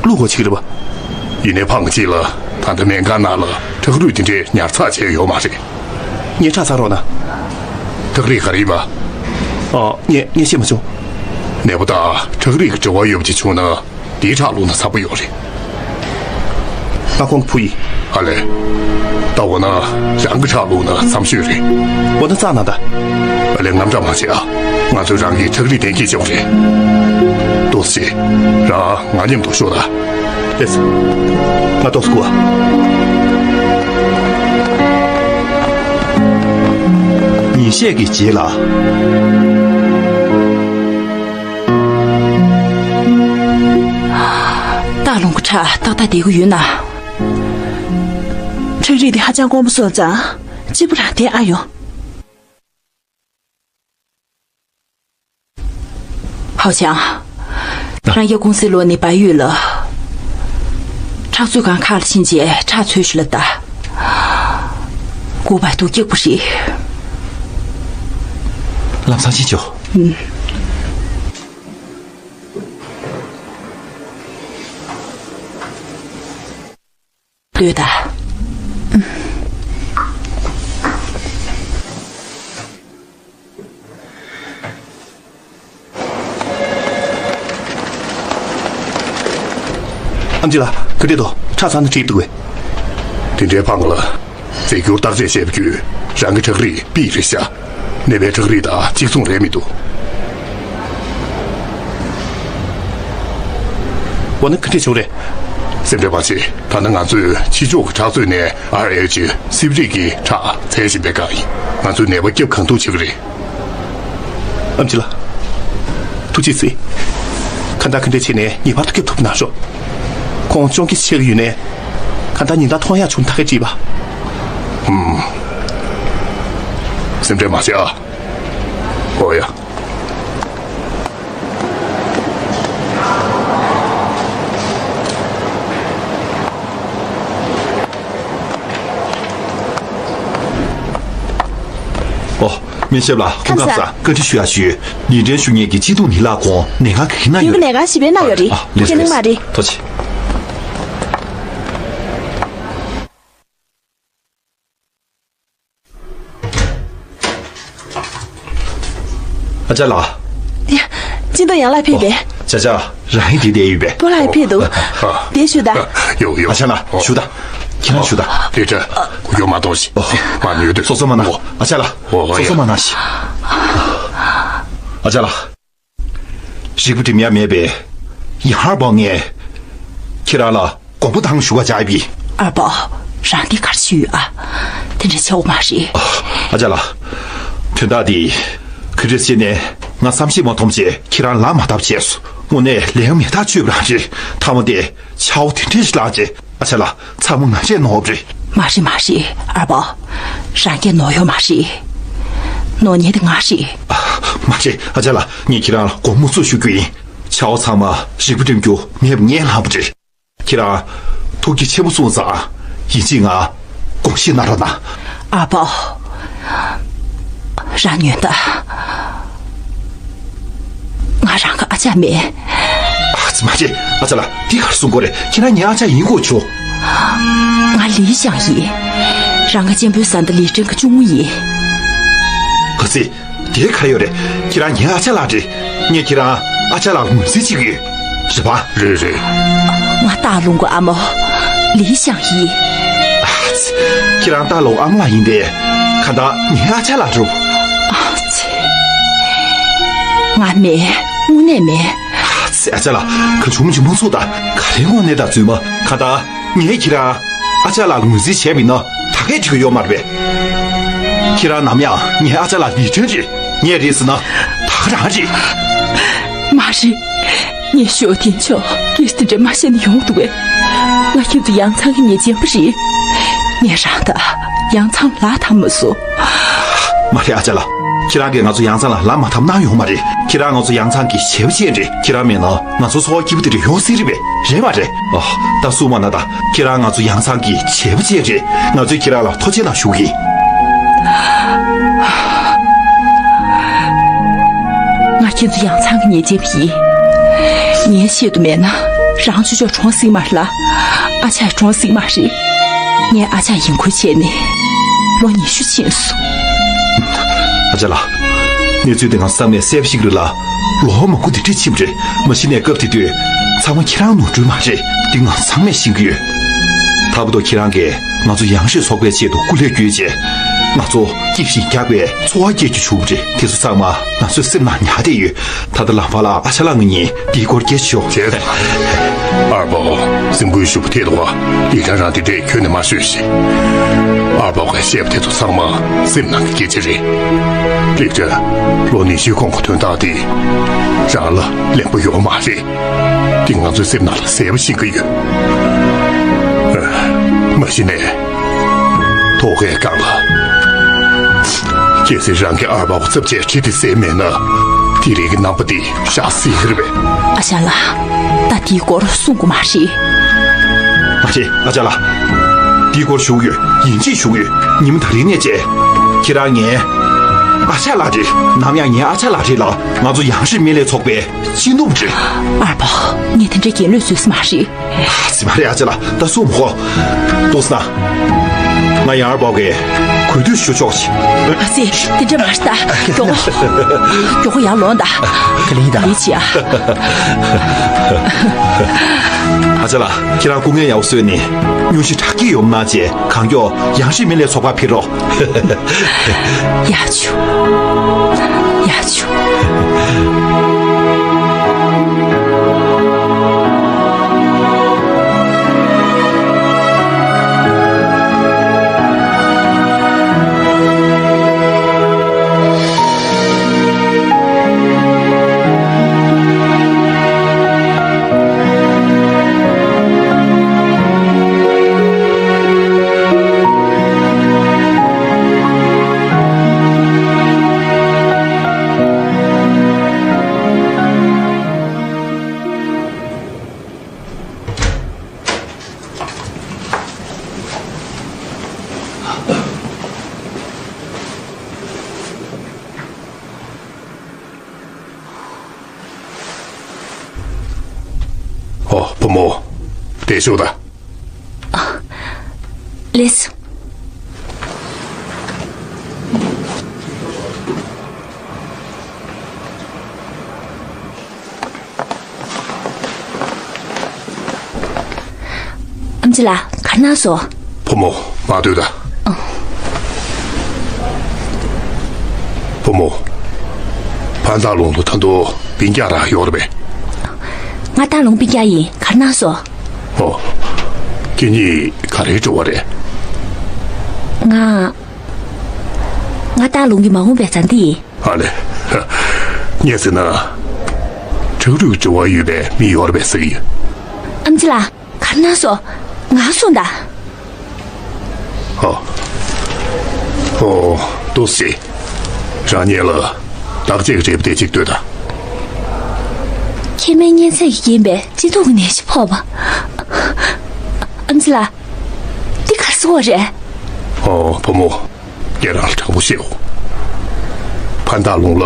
བླུགས་དགོས་བྱེད་ཀྱི་རེད་པ། ཡིན་ནའི་ཕངས་ཅིག་ལ་ད་ལྟ་སྨན་ཁང་ནང་ལ་ཁྲག་རུས་དེ་འདྲས་ཉར་ཚགས་བྱས་ཡོད་མ་རེད། ངས་ཁྲག་ཟ་རོགས་གནང་། ཁྲག་རིགས་ག་རེ་ཡིན་པ། ཨ། ངས་ངས་ཤེས་མ་བྱུང་། ནད་པ་དང་ཁྲག་རིགས་ཀྱི་འབྲེལ་བ་ཡོད་པ་ཅིག་བྱུང་ན། དེའི་ཁྲག་བླུགས་ན་འཚམ་པོ་ཡོད་རེད། ང་ཁོང་གི་བུ་ཡིན། ཨ་ལས། ད་འོ་ན་རང་གི་ཁྲག་བླུགས་ན་འཚམ་ཤོས་རེད། འོ་ན་ཙག་ན་ད། ཨ་ལས་དངངས་སྐྲག་མ་བྱེད་ཨ། ང་ཚོས་རང་གི་ཁྲག་རིགས་གཏན་འཁེལ་བྱེད་དགོས་རེད། ཏོག་ཙི། རང་ང་མཉམ་དུ་ཤོག་ད། ལགས་སོ། ང་ཏོག་ཙི་སྒུག་ཨ། ཉིན་ཤས་ཀྱི་རྗེས་ལ། སྟག་ལུང་གི་ཁྲག་ཏག་ཏག་བསྡད་ཀྱི་ཡོད་ན། རིགས་དེ་ཧ་ཅང་དཀོན་པོ་སོང་ཙང་གཅིག་པུ་རང་བསྟན་ཨ་ཡོང་། ཧའོ་ཆང་། རང་གི་ཀུང་སི་ལོ་ནས་བལ་ཡུལ་ལ། ཁྲག་མཛོད་ཁང་ཁག་ལ་ཕྱིན་རྗེས་ཁྲག་འཚོལ་ཞུ་ལ་ལྟ། སྐུ་པར་དུ་སྐྱིད་པོ་རེད། ལམ་སང་ཕྱིན་ཆོག་ཨུམ། ལྟོས་དང་། ཨམ་ཆི་ལགས། ག་འདྲས་འདུག་ཁྲག་ཚང་ན་བྲིས་འདུག་གས། དེ་འདྲའི་ཕངས་ལ། རྫས་འགྱུར་བརྟག་དཔྱད་བྱས་པ་བརྒྱུད་རང་གི་ཁྲག་རིགས་པི་རེད་ཤག་ནད་པའི་ཁྲག་རིགས་དང་གཅིག་མཚུངས་རེད་མི་འདུག་འོ་ན་ག་འདྲས་བྱུང་རེད། སེམས་ཁྲལ་མ་བྱེད། ད་ནི་ང་ཚོས་ཕྱི་ཕྱོགས་ཀྱི་ཁྲག་མཛོད་ནས་ཨར་ཨེལ་ཅི་སིབ་རིགས་ཀྱི་ཁྲག་འཚོལ་བཞིན་པའི་སྒང་ཡིན། ང་ཚོས་ནད་པ་སྐྱོབ་གང་ཐུབ་བྱེད་ཀྱི་རེད། ཨམ་ཆི་ལགས། ཐུགས་རྗེ་གཟིགས། ཁ་བརྡ་ག་འདྲས་བྱས་ནས་ངེས་པར་དུ་སྐྱོབ་ཐུབ་གནང་ཤོག་ཁོང་གཅོང་སྐད་ཆེ་གི་ཡོད་ནའི། ཁ་བརྡ་ཉིན་ལྟར་མཐོང་ཡག་བྱུང་ཐག་གིས་བྲིས་པ། ཧུམ། སེམས་ཁྲལ་མ་བྱེད་ཨ། ཨོ་ཡ། ཨོ། སྨན་ཞབས་ལགས། སྐུ་ཁམས་བཟང་། བཀའ་འདྲི་ཞུ་ཡག་ཞུ། ལི་ཀྲན་ཞུ་མཁན་གྱི་སྐྱིད་སྡུག་ནི་ལགས་ཁོང་ནད་ཁང་ག་གི་ན་ཡོད་རེད། ནད་ཁང་བཞི་པའི་ན་ཡོད་རེད། ཨ། ལགས་སོ། ཁྱེད་ནི་མ་རེད། ཐུགས་རྗེ་ཆེ། ཨ་ཅག་ལགས། ཡ། ཅི་འདུག་ཡང་ལ་ཕེབས་པས། ཨོ། ཅག་ཅག་རང་ཡིན་དེ་བསྡད་ཡོད་པས། སྤོ་ལགས་ཕེབས་འདུག་ཨ། དེ་ཞུ་ད། ཡོ་ཡོ། ཨ་ཅག་ལགས། ཞུ་ད། ཁྱེད་རང་ཞུ་ད། ལི་ཀྲན། ཡོ་མ་གཏོང་ཞིག་ཨོ། མ་ཉོས་དུས། སོ་སོ་མ་ན། ཨོ། ཨ་ཅག་ལགས། ཨོ། སོ་སོ་མ་ན་ཞིག་ཨ་ཅག་ལགས། རིག་པ་སྒྲིམ་ཡ་མེད་པའི་ཡང་ཧར་པོ་ངས་ཁྱེད་རང་ལ་དགོངས་པ་དང་ཞུ་བ་བྱ་ཡི། ཨར་པོ། རང་འདི་གར་ཞུས་ཡོད་ཨ། དེ་འདྲ་བྱེད་དགོས་མ་རེད། ཨ་ཅག་ལགས། དོན་དག་འདི་ག་འདྲ་བྱས་ནས་ང་བསམ་ཤེས་མ་ཐོན་བྱས་ཁྱེད་རང་ལ་མ་བཏབ་བྱས་སོ། དངོས་གནས་ལན་མེ་སྟག་གཅོད་པ་རང་རེད། མཐའ་མ་དེ་ཆའོ་དེ་འདྲས་ཞིག་ལངས་རྗེས། ཨ་ཅག་ལགས། ཚང་མ་ང་བྱས་ནོར་བ་རེད། མ་རེད་མ་རེད་ཨར་པོ། རང་གིས་ནོར་ཡོད་མ་རེད། ནོར་མཁན་དེ་ང་རེད། མ་རེད་ཨ་ཅག་ལགས། ངས་ཁྱེད་རང་ལ་དགོངས་པ་མ་ཚོམ་ཞུ་རྒྱུ་ཡིན། ཆའོ་ཚང་མ་རིག་པ་སྒྲིམ་རྒྱུ་མེད་པ་ངས་ལབ་པ་རེད། ཁྱེད་རང་ཐུགས་རྗེ་ཆེན་པོ་གསུངས་ཙང་ཡིན་གཅིག་ང་དགོངས་བཞེས་གནང་རོགས་གནང་། ཨར་པོ། རང་ཉོན་ད། ང་རང་གི་ཨ་ཅག་མིན། ཨ་ཙི་མ་བྱེད། ཨ་ཅག་ལགས། འདི་ག་རེ་གསུང་གི་ཡོད་རེད། ཁྱེད་རང་ངའི་ཨ་ཅག་ཡིན་དགོས་བྱུང་། ང་ལི་ཞང་ཡིན། རང་གི་གཅེན་པོའི་བཟའ་ཟླ་ལི་ཀྲན་གྱི་གཅུང་མོ་ཡིན། ག་ཚོད། དེ་ག་རེ་ཡོད་རེད། ཁྱེད་རང་ངའི་ཨ་ཅག་ལགས་རེད། ངས་ཁྱེད་རང་ཨ་ཅག་ལགས་ལ་ངོས་འཛིན་བྱེད་ཀྱི་ཡོད། རེད་པ། རེད་རེད། ང་སྟག་ལུང་གི་ཨ་མ་ལི་ཞང་ཡིན། ཨ་ཙི། ཁྱེད་རང་སྟག་ལུང་ཨ་མ་ལགས་ཡིན་པས། གང་ལྟར་ངའི་ཨ་ཅག་ལགས་རེད། ཨ་ཙི། ང་མིན། དངོས་གནས་མིན། ཨ་ཙི། ཨ་ཅག་ལགས། གང་བྱུང་མི་བྱུང་མ་ཚོར་ད། ག་རེ་དངོས་གནས་དང་རྫུན་མ། གང་ལྟར་ངས་ཁྱེད་རང་ཨ་ཅག་ལགས་ལ་ངོས་འཛིན་བྱས་པ་ཡིན་ན་ད་གས་འགྲིག་གི་ཡོད་མ་རེད་པས། ཁྱེད་རང་ནམ་ཡང་ངའི་ཨ་ཅག་ལགས་ལི་ཀྲན་རེད། ངས་རེད་ཟེར་ན་ད་ག་རང་རེད། མ་རེད། ངས་ཞུ་བ་དེ་ཆོག་ཀིས་དེ་འདྲ་མ་བཤད་ན་ཡོང་འདུག་གས། ང་ཁྱེད་ཚོ་ཡང་ཚང་གི་ཉེ་ཅན་པ་རེད། ངས་རང་ད་ཡང་ཚང་ལ་ཐང་མ་སོང་། མ་རེད་ཨ་ཅག་ལགས། ཁྱེད་རང་གིས་ང་ཚོ་ཡང་ཚང་ལ་ལ་མ་ཐང་གནང་ཡོང་མ་རེད། ཁྱེད་རང་ང་ཚོ་ཡང་ཚང་གི་བྱེད་པོ་ཅན་རེད། ཁྱེད་རང་མེད་ན་ང་ཚོ་འཚོ་བ་སྐྱིད་པོ་དེ་འདྲ་ཡོང་སྲིད་རེད་པས། རེད་མ་རེད། ཨ། ད་གསུངས་མ་ན་ད། ཁྱེད་རང་ང་ཚོ་ཡང་ཚང་གི་བྱེད་པོ་ཅན་རེད། ང་ཚོས་ཁྱེད་རང་ལ་ཐུགས་རྗེ་གནང་ཞུ་གི་ཡིན། ང་ཁྱེད་ཚོ་ཡང་ཚང་གི་ཉེ་ཅན་ཡིན། ངའི་ཆེད་དུ་མེད་ན་རང་ཆུ་ཕྱོགས་གྲོངས་སྲིད་མ་རེད་ལ། ཨ་ཅག་གྲོངས་སྲིད་མ་རེད། ངས་ཨ་ཅག་ཡིན་ཁུལ་བྱས་ནས་ལོ་ཉི་ཤུ་ཕྱིན་སོང་། ཨ་ཅག་ལགས། གནས་ཚུལ་དེ་ང་ཚང་མས་གསལ་པོ་ཤེས་ཀྱི་རེད་ལ། ལོ་མང་པོ་དེ་འདྲས་ཕྱིན་པ་རེད། མ་གཞི་ནས་སྐབས་དེ་དུས་ཚང་མ་ཁྱེད་རང་ནོར་འཁྲུལ་མ་རེད། འདི་ང་ཚང་མས་ཤེས་ཀྱི་ཡོད། ད་བར་དུ་ཁྱེད་རང་གིས་ང་ཚོ་ཡང་ཤོས་ཚོགས་པའི་ཆེད་དུ་སྐུ་ལས་བསྐྱོན་བྱས། ང་ཚོ་སྐྱིད་ཞིང་རྒྱགས་པའི་འཚོ་བ་སྐྱེལ་རྒྱུ་བྱུང་བ་རེད། དེ་ཚོ་ཚང་མ་ང་ཚོའི་སེམས་ནང་ཉར་བསྡད་ཡོད། ད་ལྟ་ལམ་བར་ལ་ཨ་ཅག་ལགས་ང་གཉིས་འདིའི་སྐོར་སྐད་ཆ་ཤོད། ཨར་པོ། སེམས་འགུལ་ཞིག་ཐེབས་འདུག་ག་ལི་ཀྲན་རང་དེ་འདྲས་ཁྱོན་ནས་མ་ཤོད་ཤིག་ཨར་པོ་གིས་བཤད་པ་དེ་ཚོ་ཚང་མ་སེམས་ནང་གི་སྐད་ཆ་རེད། ལི་ཀྲན། ལོ་ཉི་ཤུའི་གོང་གི་དོན་དག་དེ་རང་ལ་ལན་པོ་ཡོད་མ་རེད། དེ་ང་ཚོའི་སེམས་ནང་ལ་གསལ་པོ་ཤེས་ཀྱི་ཡོད། ཨ། མ་གཞི་ནས། ཐོག་ཁའི་སྒང་ལ། གལ་སྲིད་རང་གི་ཨར་པའོ་ཚབ་བྱས་གྲི་དེ་བསད་མེད་ན། དེ་རིང་གི་རྣམ་པ་འདི་ཤག་སྲིད་ཀྱི་རེད་པས། ཨ་ཞང་ལགས། ད་དེའི་སྐོར་གསུང་དགོས་མ་རེད། མ་རེད། ཨ་ཅག་ལགས། དེའི་སྐོར་ཞུ་གི་ཡོད། ཡིན་གཅིག་ཞུ་གི་ཡོད། ཉིན་མོ་ད་རིང་ནས་བྱས། ཁྱེད་རང་ངའི་ཨ་ཅག་ལགས་རེད། ནམ་ཡང་ངའི་ཨ་ཅག་ལགས་རེད་ལ། ང་ཚོ་ཡང་སྲིད་སྨན་ལས་ཚོགས་པའི་སྤྱི་ནོར་བུ་རེད། ཨར་པའོ། ངས་དེ་འདྲའི་གྱེན་ལོག་བཟོས་ས་མ་རེད། ཙི་མ་རེད། ཨ་ཅག་ལགས། ད་གསུངས་མ་གོ། ཏོག་ཙམ་ན། ང་ཡང་ཨར་པའོ་གི་གུས་འདུད་ཞུ་ཆོག་ཅིག་ཨ་ཙི། དེ་འདྲ་མ་རེད་ད། མགྱོགས་པོ། མགྱོགས་པོ་ཡར་ལོངས་ད། ཁས་ལེན་ད། ལས་བྱེད་ཨ། ཨ་ཅག་ལགས། ཁྱེད་རང་སྐུ་ངལ་ཡག་པོ་གསོས་ནས། སྙུང་གཞི་དྲག་གི་ཡོད་ན་བྱས། གང་མགྱོགས་ཡང་སྲིད་སྨན་ལས་ཚོགས་པར་ཕེབས་རོགས། ཡག་བྱུང་། ཡག་བྱུང་། ཨོ། བུ་མོ། བསྡད་ཤོག་ད། ཨ། ལགས་སོ། ཨེམ་ཆི་ལགས། ག་རེ་གནང་སོང་། བུ་མོ། མར་སྡོད་ད། ཨ། བུ་མོ། ཕན་ཏཱ་ལུང་ལ་ད་དུང་སྤུན་ཀྱག་རང་ཡོད་རེད་པས། ང་ཏཱ་ལུང་སྤུན་ཀྱག་ཡིན། ག་རེ་གནང་སོང་། ཨོ། ཁྱེད་གཉིས་ག་རེའི་འབྲེལ་བ་རེད། ང་། ང་ཏཱ་ལུང་གི་མ་འོངས་པའི་བཟའ་ཟླ་ཡིན། ཨ་ལས། ངས་ཟེར་ན། ཁྲག་རུས་འབྲེལ་བ་ཡོད་པའི་མི་ཡོད་རེད་པས་ཟེར་གྱི་ཡོད། ཨེམ་ཆི་ལགས། ག་རེ་གནང་སོང་། ང་གསུངས་དང་། ཨོ། ཨོ། ཏོག་ཙམ། རང་ཉིད་ལ་བརྟག་དཔྱད་ཀྱི་འབྲས་བུ་དེ་གཅིག་ལྟོས་དང་། མཁལ་མའི་གཉན་ཚད་ཀྱི་རྐྱེན་པས་མཆེ་གདུབ་ཀྱི་ནད་གཞི་ཕོག་པ། ཨེམ་ཆི་ལགས། འདི་ག་རེ་ཟེར་བ་རེད། ཨོ། བུ་མོ། ངས་རང་ལ་དྲང་པོ་བཤད་འོ། ཕན་ཏཱ་ལུང་ལ་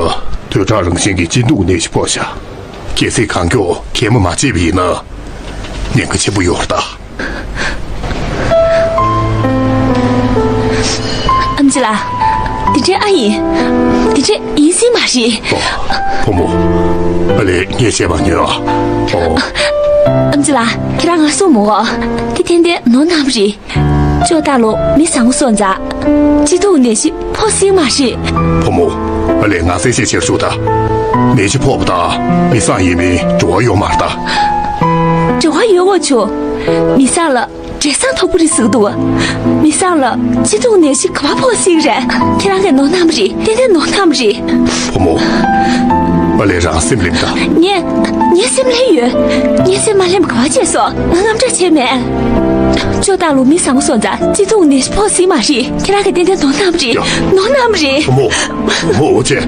དུས་དྲག་རང་བཞིན་གྱི་མཆེ་གདུབ་ནད་གཞི་ཕོག་ཤག་གལ་སྲིད་གང་མགྱོགས་གད་མོ་མ་བྱས་པ་ཡིན་ན། ཉེན་ཁ་ཆེན་པོ་ཡོད་རེད་ད། ཨེམ་ཆི་ལགས། འདི་འདྲའི་ཨ་ཡིན། འདི་འདྲའི་ཡིན་སྲིད་མ་རེད། ཨོ། བུ་མོ། ཨ་ལས། ངས་བཤད་པ་ཉོན་ཨ། ཨོ། ཨེམ་ཆི་ལགས། ཁྱེད་རང་ང་གསུངས་མོ། འདི་ཏན་ཏན་ནོར་གནང་བ་རེད། ཅོ་ཏཱ་ལུང་མི་བཟང་པོ་སོང་ཙང་། མཆེ་གདུབ་ནད་གཞི་ཕོག་སྲིད་མ་རེད། བུ་མོ། ཨ་ལས། ང་གསལ་བཤད་བྱེད་ཤོག་ད། ནད་གཞི་ཕོག་པ་དང་མི་བཟང་ཡིན་མིན་འབྲེལ་བ་ཡོད་མ་རེད་ད། འབྲེལ་བ་ཡོད་དགོས་བྱུང་། མི་བཟང་ལ་འབྲས་བཟང་ཐོབ་ཀྱི་རེད་ཟེར་གྱི་འདུག་མི་བཟང་ལ་མཆེ་གདུབ་ནད་གཞི་ག་པར་ཕོག་སྲིད་རེད། ཁྱེད་རང་གིས་ནོར་གནང་བ་རེད། ཏན་ཏན་ནོར་གནང་བ་རེད། བུ་མོ། ཨ་ལས། རང་སེམས་ལྷོད་ད། ངས། ངས་སེམས་ལྷོད་ཡོད། ངས་སེམས་མ་ལྷོད་པ་ག་པར་བྱས་སོང་། ང་དངངས་སྐྲག་བྱས་མེད། ཅོ་ཏཱ་ལུང་མི་བཟང་པོ་སོང་ཙང་མཆེ་གདུབ་ནད་གཞི་ཕོག་སྲིད་མ་རེད། ཁྱེད་རང་གིས་ཏན་ཏན་ནོར་གནང་བ་རེད། ཡ། ནོར་གནང་བ་རེད། བུ་མོ། བུ་མོ་ཅེ།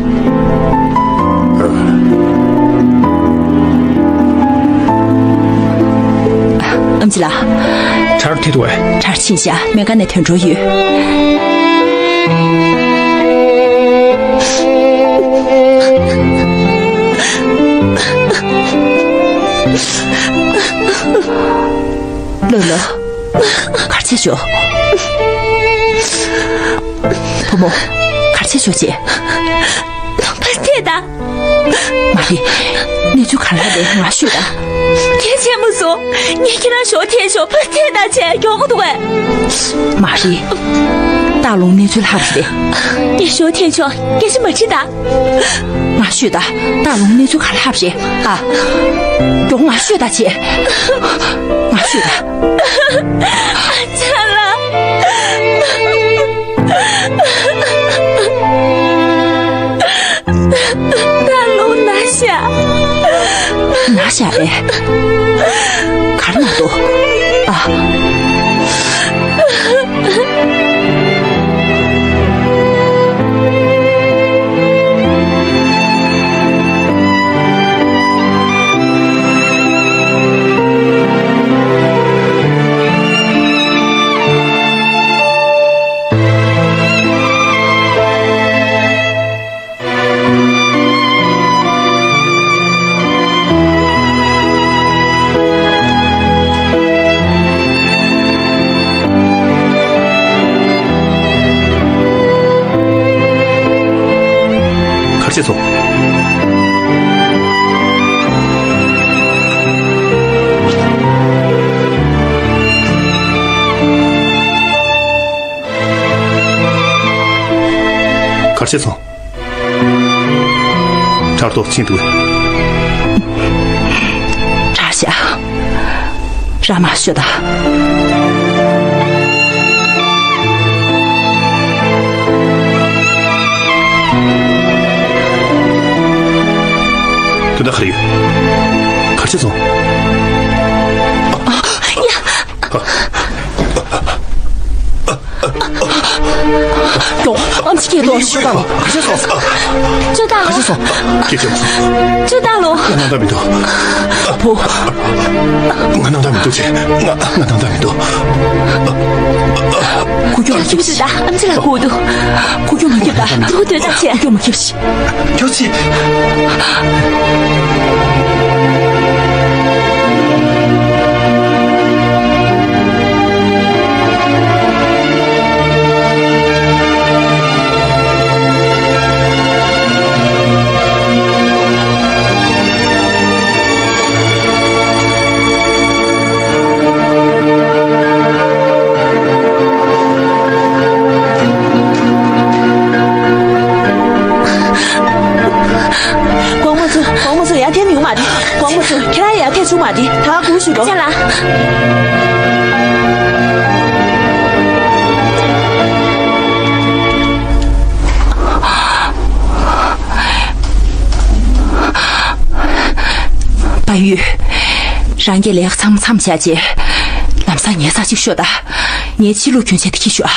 ཨེམ་ཆི་ལགས། གྲྭ་རུ་ཐད་འདུག་གས། གྲྭ་རུ་ཕྱིན་བཞག་སྨན་ཁང་ནས་ཐོན་འགྲོ་ཡོད། ལོ་ལོ། ག་རེ་བྱས་བྱུང་། བུ་མོ། ག་རེ་བྱས་བྱུང་ཅེ། ཕར་ཐད་ད། མ་རེད། གནས་ཚུལ་ག་རེ་རེད། ང་ཤོད་ད། གལ་ཆེན་པོ་བཟོ། ངས་ཁྱེད་རང་ཞོགས་ཐད་ཤོག་ཕར་ཐད་ད་བྱས་མགྱོགས་པོ་འདུག་གས། མ་རེད། ཏཱ་ལུང་གནས་ཚུལ་ལྷག་རེད། ངས་ཞོགས་ཐད་ཤོག་སྐད་ཆ་མ་དྲིས་ད། ང་ཤོད་ད། ཏཱ་ལུང་གནས་ཚུལ་ག་རེ་ལྷག་རེད་ཨ། མགྱོགས་ང་ཤོད་ད་བྱས། ང་ཤོད་ད། ཨ་ཅག་ལགས། ཏཱ་ལུང་ན་ཤག་ན་ཤག་རེད། ག་རེ་ན་འདུག་ཨ། ཅི་སོང་། གར་ཆེ་སོང་། དྲག་ཏོག་ཕྱིན་འདུག་དྲག་ཤག་ར་མ་ཤོད་ད། དོན་དག་ག་རེ་ཡོད། གར་ཆེ་སོང་། ཡ། ཡོང་། ཨམ་ཆི་སྐད་དོ། ཅོ་ཏ་ལོ། ཅོ་ཏ་ལོ། ཅོ་ཏ་ལོ། ཅོ་ཏ་ལོ། ང་སྣང་དག་མི་འདུག་བུ། ང་སྣང་དག་མི་འདུག་ཅེ། ང་ང་སྣང་དག་མི་འདུག་ཁུ་ཁྱོ་མ་ཁྱབ་ཤི། ཨམ་ཆི་ལ་གོ་འདུག་ཁུ་ཁྱོ་མ་ཁྱབ་ད། ཁུ་ཁྱོ་མ་ཁྱབ་ཤི། ཁྱོད་ཚེ། དགོང་མོ་ཚོ། དགོང་མོ་ཚོ་ཡར་འཐེན་ཡོང་མ་རེད། དགོང་མོ་ཚོ་ཁྱེད་རང་ཡར་འཐེན་བྱུང་མ་རེད། ད་སྒུག་ཞུ་རོགས། ཅ་ལགས། པ་ཡུས། རང་གི་ལས་ཀ་ཚང་མ་མཚམས་བཞག་རྗེས། ལམ་སང་ཉལ་ས་ཅིག་ཤོག་ད། ངའི་ཕྱི་ལུགས་གྱོན་ཆས་དེ་འཁྱེར་ཤོག་ཨ།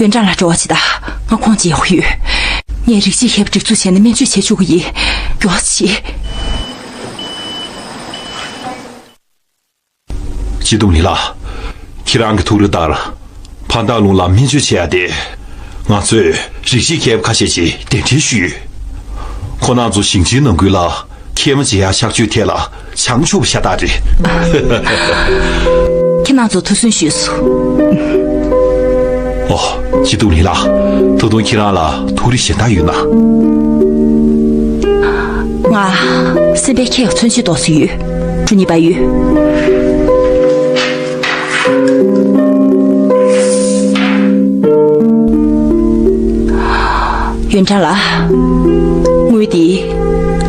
ཡོན་ཀྲང་ལགས་འགྲོ་བ་ཅིག་ད། ང་ཁོང་ཅིག་ཡག་པོ་ཡོད། ངས་རིགས་གཅིག་ཁྱབ་སྒྲིག་འཛུགས་བྱས་ནས་སྨན་བཅོས་བྱེད་བཅུག་གི་ཡིན། མགྱོགས་ཅིག་སྤྱི་བཏང་ལི་ལགས། ཁྱེད་རང་གི་ཐུགས་རེ་ལྟར། ཕ་མདའ་རླུང་ལ་སྨན་བཅོས་བྱེད་ཡ་དེ། ང་ཚོས་རིགས་གཅིག་ཁྱབ་ཁ་ཤས་ཤིག་གདན་འདྲེན་ཞུས་ཡོད། ཁོང་རྣམ་ཚོ་ཞིང་ཆེན་ནང་ཁུལ་ལ་མཁལ་མ་བྱེད་ཡ་གཤག་བཅོས་ཐད་ལ་བྱང་ཆུབ་ཤ་སྟག་རེད། ཁྱེད་རྣམ་ཚོ་ཐུགས་སུན་ཞུས་སོང་། ཨོ། སྤྱི་བཏང་ལི་ལགས། ད་དུང་ཁྱེད་རང་ལ་ཐུགས་རེ་གཞན་དག་ཡོད་ན། ང་སེམས་པའི་ཁྱེད་ཡག་མཚོན་ཆེད་ཏོག་ཙམ་ཡོད། འགྲོ་ཉེས་པ་ཡོད། ཡོན་ཀྲང་ལགས། དངུལ་འདི།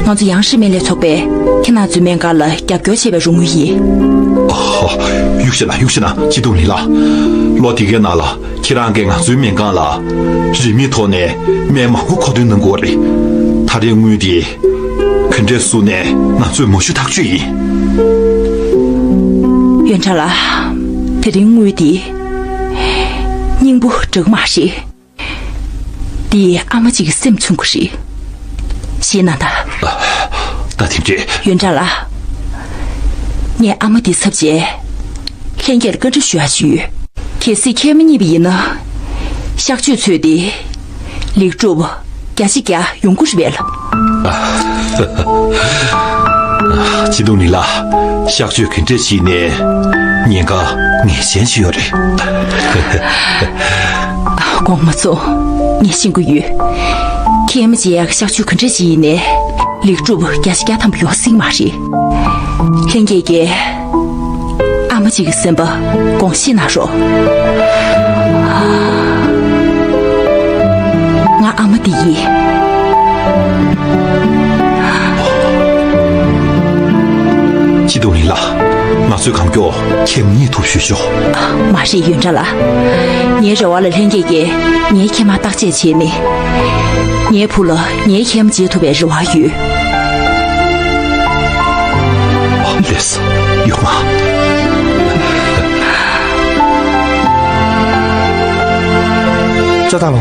ང་ཚོ་ཡང་ཧྲི་སྨན་ལས་ཚོགས་པས་ཁྱེད་རྣམ་ཚོའི་སྨན་ཁང་ལ་རྒྱབ་སྐྱོར་བྱས་པའི་རོགས་དངུལ་ཡིན། ཨོ། གཡུག་ཤེ་ན་གཡུག་ཤེ་ན་སྤྱི་བཏང་ལི་ལགས། ལོ་འདི་གའི་ནང་ལ་ཁྱེད་རང་གིས་ང་ཚོའི་སྨན་ཁང་ལ་རིན་མེད་ཐོག་ནས་སྨན་མང་པོ་མཁོ་འདོན་གནང་དགོས་རེད། ད་རེས་དངུལ་འདི། ག་འདྲས་བཟོས་ནས་ང་ཚོས་མ་ཞུ་ཐག་ཆོད་ཡིན། ཡོན་ཀྲང་ལགས། དེ་རིང་དངུལ་འདི། སྙིང་པོ་འདྲ་གི་མ་རེད། འདི་ཨ་མ་གཅིག་གི་སེམས་མཚོན་གྱི་རེད། ཤེས་ན་ད། ད་དེ་འདྲས། ཡོན་ཀྲང་ལགས། ངས་ཨ་མ་འདི་ཚབ་བྱས། ལྷན་རྒྱས་ལ་བཀའ་འདྲི་ཞུ་ཡག་ཅིག་ཡོད། གལ་སྲིད་མཁལ་མ་རྙེད་པ་ཡིན་ན། གཤག་བཅོས་ཚོས་ཏེ། ལེགས་གྲུབ་བརྒྱ་ཆ་བརྒྱ་ཡོང་གི་རེད་པས་ལགས། སྤྱི་བཏང་ལི་ལགས། གཤག་བཅོས་ག་འདྲས་བྱས་ནའི་ཉེན་ཁ་ངེས་ཅན་ཞིག་ཡོད་རེད། དགོངས་མ་ཚོམས། ངས་ཤེས་ཀྱི་ཡོད། མཁལ་མ་བྱེད་ཡག་གཤག་བཅོས་ག་འདྲས་བྱས་ནའི་ལེགས་གྲུབ་བརྒྱ་ཆ་བརྒྱ་ཐམ་པ་ཡོང་སྲིད་མ་རེད། ལྷན་རྒྱས་ཀྱིས། ཨ་མ་གཅིག་གི་སེམས་པ་དགོངས་བཞེས་གནང་རོགས། ང་ཨ་མ་འདི་ཡིན། སྤྱི་བཏང་ལི་ལགས། ང་ཚོས་གང་མགྱོགས་མཁལ་མ་རྙེད་ཐུབ་ཞུ་ཤོག་མ་རེད་ཡོན་ཀྲང་ལགས། ངའི་རེ་བ་ལ་ལྷན་རྒྱས་ཀྱིས་ངའི་མཁལ་མ་བརྟག་དཔྱད་བྱས་ནས། ངའི་བུ་ལ་ངའི་མཁལ་མ་བྱེད་ཐུབ་པའི་རེ་བ་ཡོད། ལགས་སོ། ཡོང་ང་། ཅོ་ཏ་ལོ།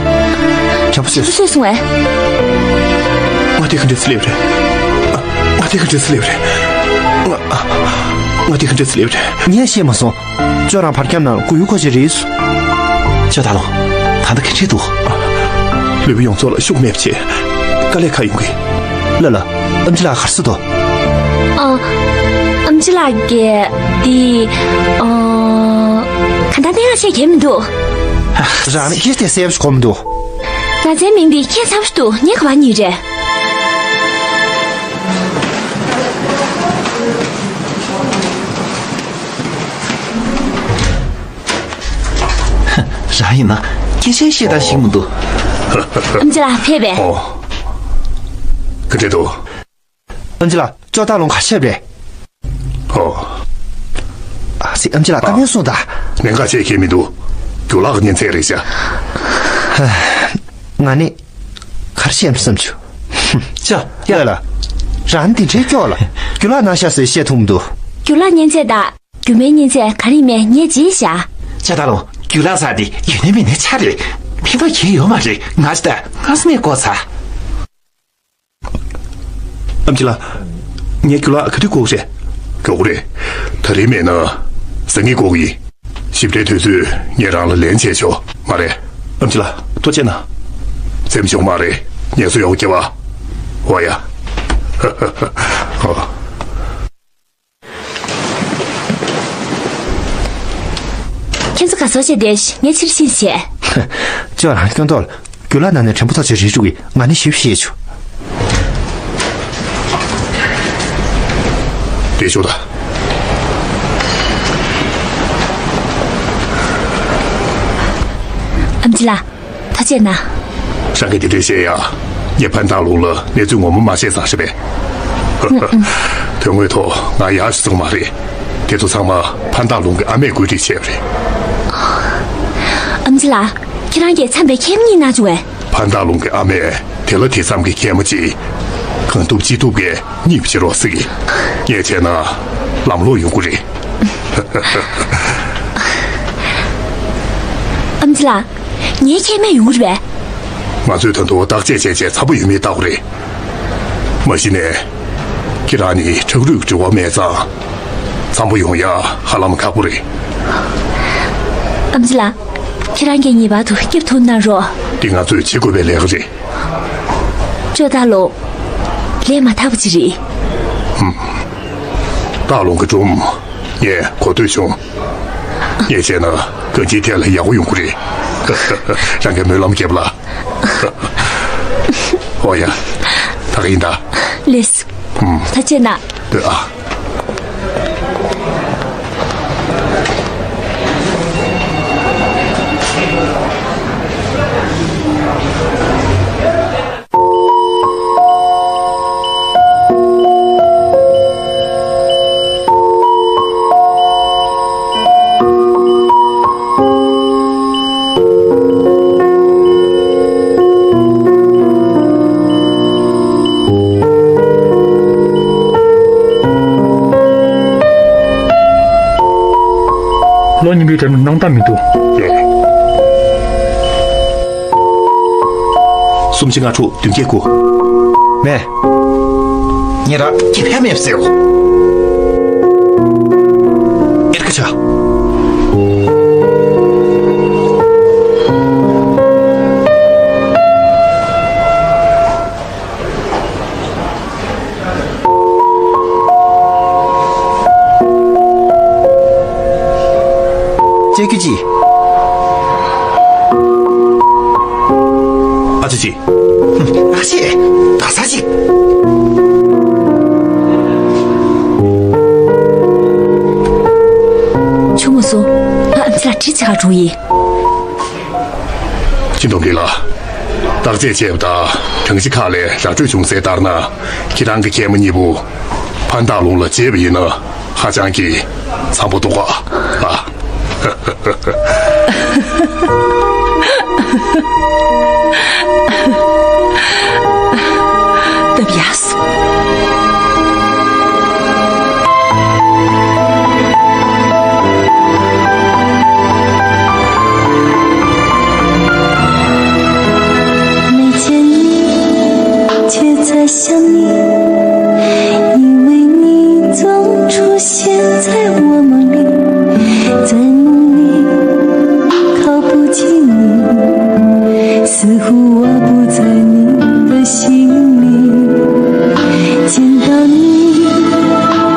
གྱང་པོ་བཟོས། གྱང་པོ་བཟོས་སོང་ངས། ང་དེ་ག་འདྲས་སླེབས་རེད། ང་དེ་ག་འདྲས་སླེབས་རེད། ང་ང་དེ་ག་འདྲས་སླེབས་རེད། ངས་ཤེས་མ་སོང་། ཅོ་རང་བར་ཁྱམས་ནང་གུ་ཡུ་ཁོ་ཆེ་རེད། ཅོ་ཏ་ལོ། ད་ལྟ་ག་འདྲས་འདུག་ལུས་པོ་ཡོངས་རྫོགས་ལ་ཤུགས་མེད་པ་བྱས། དཀའ་ལས་ཁག་ཡོང་གི། ལ་ལ། ཨམ་ཆི་ལགས་ག་རེ་ཟེར་འདུག་ཨ། ཨམ་ཆི་ལགས་ཀྱིས་འདི། ཨ། གང་ལྟར་སྨན་ཁང་ཕྱེ་གལ་མི་འདུག་རང་ནི་ཁྱེད་དེ་གསལ་པོ་ཞིག་གོ་མི་འདུག་ང་ཚའི་མིང་འདི་ཁྱད་མཚར་པོ་ཞིག་འདུག་ངས་ག་པར་རྙེད་རེད། རང་ཡིན་ན་སྐད་ཆ་བཤད་སྟངས་ཤེས་མི་འདུག་ཨམ་ཅི་ལགས་ཕེབས་པས། ཨོ། ག་འདྲ་འདུག་ཨམ་ཅི་ལགས་ཅོ་ཏ་ལུང་ག་ཤེད་པས། ཨོ། ཨ་ཙི་ཨམ་ཅི་ལགས་ཨ། བཀའ་མོལ་གསུངས་དང་། ལན་ཁ་བྱེད་ཁྱད་མི་འདུག་རྒྱུ་ལགས་ཉན་ཚད་རེད་ཤག་ང་ནི་ག་རེ་བཤད་བསམ་བྱུང་། ཅོ་ཡ་ལ། རང་འདི་འདྲའི་སྐྱོ་ལ། རྒྱུ་ལགས་ན་ཤ་ཟེར་བཤད་ཐུབ་མི་འདུག་རྒྱུ་ལགས་ཉན་ཚད་དང་། རྒྱུ་མའི་ཉན་ཚད་ག་རེ་མེད་ངས་བརྗེད་བཞག་ཅོ་ཏ་ལུང་རྒྱུ་ལགས་ཚ་དེ་ཡོད་ནས་མེད་ནས་ཆ་རེད། ཕན་ཐོགས་གང་ཡོད་མ་རེད། ང་ཅི་ད་ངས་ནས་བཀོག་ཚར། ཨམ་ཅི་ལགས། ངས་རྒྱུ་ལགས་ག་དུས་བཀོག་རེད། བཀོག་རེད། ད་རེས་མེད་ན། སང་ཉིན་བཀོག་ཡིན། ཞིབ་ཕྲའི་དུས་ཚོད་ངས་རང་ལ་ལན་བྱས་ཆོག་མ་རེད། ཨམ་ཅི་ལགས་ཐུགས་རྗེ་གནང་། སེམས་ཆུང་མ་རེད། ངལ་གསོ་ཡག་པོ་རྒྱབ་ཨ། འོ་ཡ། ཨོ། ཁྱེད་ཚོ་ག་ཚོད་བྱས་བསྡད། ངས་ཕྱིར་ཕྱིན་བྱས། ཅོ་རང་སྐྱོན་ཐོག་རྒྱུ་ལགས་ན་ནས་དྲན་པ་ཐོག་ཆེ་རེ་ཞུ་གི་ང་ནི་ཞིབ་བཤད་ཆོག་རེ་ཞུ་ད། ཨམ་ཅི་ལགས། ཐུགས་རྗེ་གནང་། རང་གིས་དེ་འདྲས་བཤད་ཡ། ངས་ཕན་ཐག་ལུང་ལ་གནས་ཚུལ་ངོ་མ་མ་བཤད་ཙང་རེད་པས། དོན་དངོས་ཐོག་ང་ཡག་ཤོས་ཙང་མ་རེད། དེ་ཚོ་ཚང་མ་ཕན་ཐག་ལུང་གི་ཨ་མས་བཀོད་སྒྲིག་བྱས་པ་རེད། ཨམ་ཅི་ལགས། ཁྱེད་རང་གིས་མཚམས་པའི་ཁལ་མ་གཉིས་གནང་བྱུང་བས། ཕན་ཐག་ལུང་གི་ཨ་མས་དེ་ལ་དེ་མཚམས་ཀྱི་ཁལ་མ་གཅིག་གང་ཐུབ་ཅི་ཐུབ་ཀྱིས་གཉིས་བྱེད་རོགས་ཟེར་གི་ངས་བྱས་ན་ལམ་ལྷོང་ཡོང་གི་རེད། ཨམ་ཅི་ལགས། ངའི་ཁལ་མ་ཡོང་གི་རེད་པས། ང་ཚོས་ད་དུང་བརྟག་དཔྱད་བྱས་བྱས་འཚམ་པོ་ཡོད་མེད་བལྟ་དགོས་རེད། མ་གཞི་ནས་ཁྱེད་རང་ནི་ཁྲག་རུས་ཀྱི་འབྲེལ་བ་མེད་ཙང་། འཚམ་པོ་ཡོང་ཡ་ཧ་ལམ་ཁག་པོ་རེད། ཨམ་ཅི་ལགས། ཁྱེད་རང་གིས་ངེས་པར་དུ་སྐྱབས་ཐུགས་གནང་རོགས། འདི་ང་ཚོས་བྱེད་དགོས་པའི་ལས་ཀ་རེད། ཅོ་ཏ་ལུང་། ལས་མ་དག་པ་ཅིག་རེད། ཧུམ། སྟག་ལུང་གི་སྒྲུང་། ངས་གོ་ཐོས་བྱུང་། ངས་བྱས་ན་གང་ཅིའི་ཐད་ལ་ཡག་པོ་ཡོང་གི་རེད། རང་གིས་སྨོན་ལམ་རྒྱབ་ལ། ཨོ་ཡ། ད་ག་ཡིན་ད། ལེས། ཧུམ། ཐུགས་རྗེ་གནང་། ལྟོས་ཨ། ལོ་གཉིས་པའི་གྲམ་ནང་ལྟ་མི་འདུག་སུམ་ཅུ་ལྔ་དྲུག་བདུན་བརྒྱད་དགུ། མེད། ངས་ར་སྐྱེ་འཕེལ་མེད་ཟེར། ཨེར་ཀ་ཆ། ཅེ་ཀི་ཅི། ཨ་ཅེ་ཅི། ཨ་ཅེ། ད་ས་ཅི། ཆུ་མོ་སོ། ཨ་ཙི་ལ་དྲི་ཆ་འགྲོ་ཡི། ཅི་འདོང་གི་ལ། བརྟག་དཔྱད་བྱས་པ་དང་གྲངས་གཞི་ཁག་ལས་ར་སྤྲོད་བྱུང་གསལ་ལྟར་ན། ཁྱེད་རང་གི་མཁལ་མ་གཉིས་པོ་ཕན་ཐག་ལུང་ལ་བརྗེས་པ་ཡིན་ན་ཧ་ཅང་གི་འཚམ་པོ་འདུག་ག་ཨ། སྟབས་ཡག་སོང་། 没见你，却在想你，因为你总出现在我梦里，在梦里靠不近你，似乎我不在你的心里。见到你，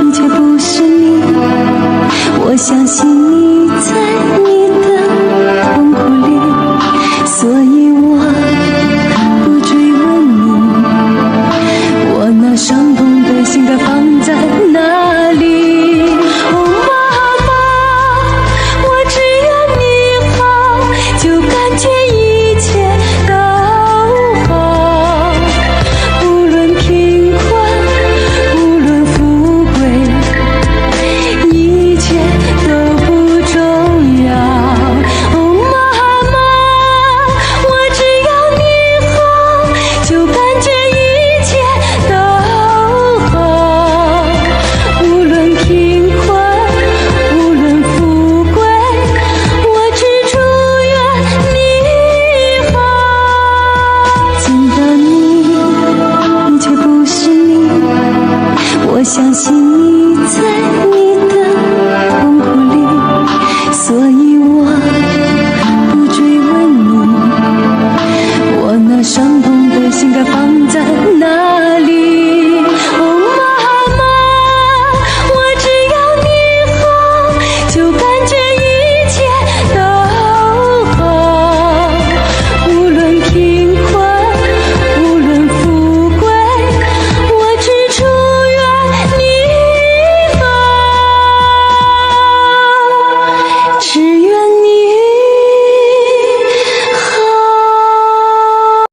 你却不是你，我相信你在你的痛苦里，所以我不追问你，我那伤痛的心该放在哪里？哦，妈妈，我只要你好，就 ཡང་ཤི་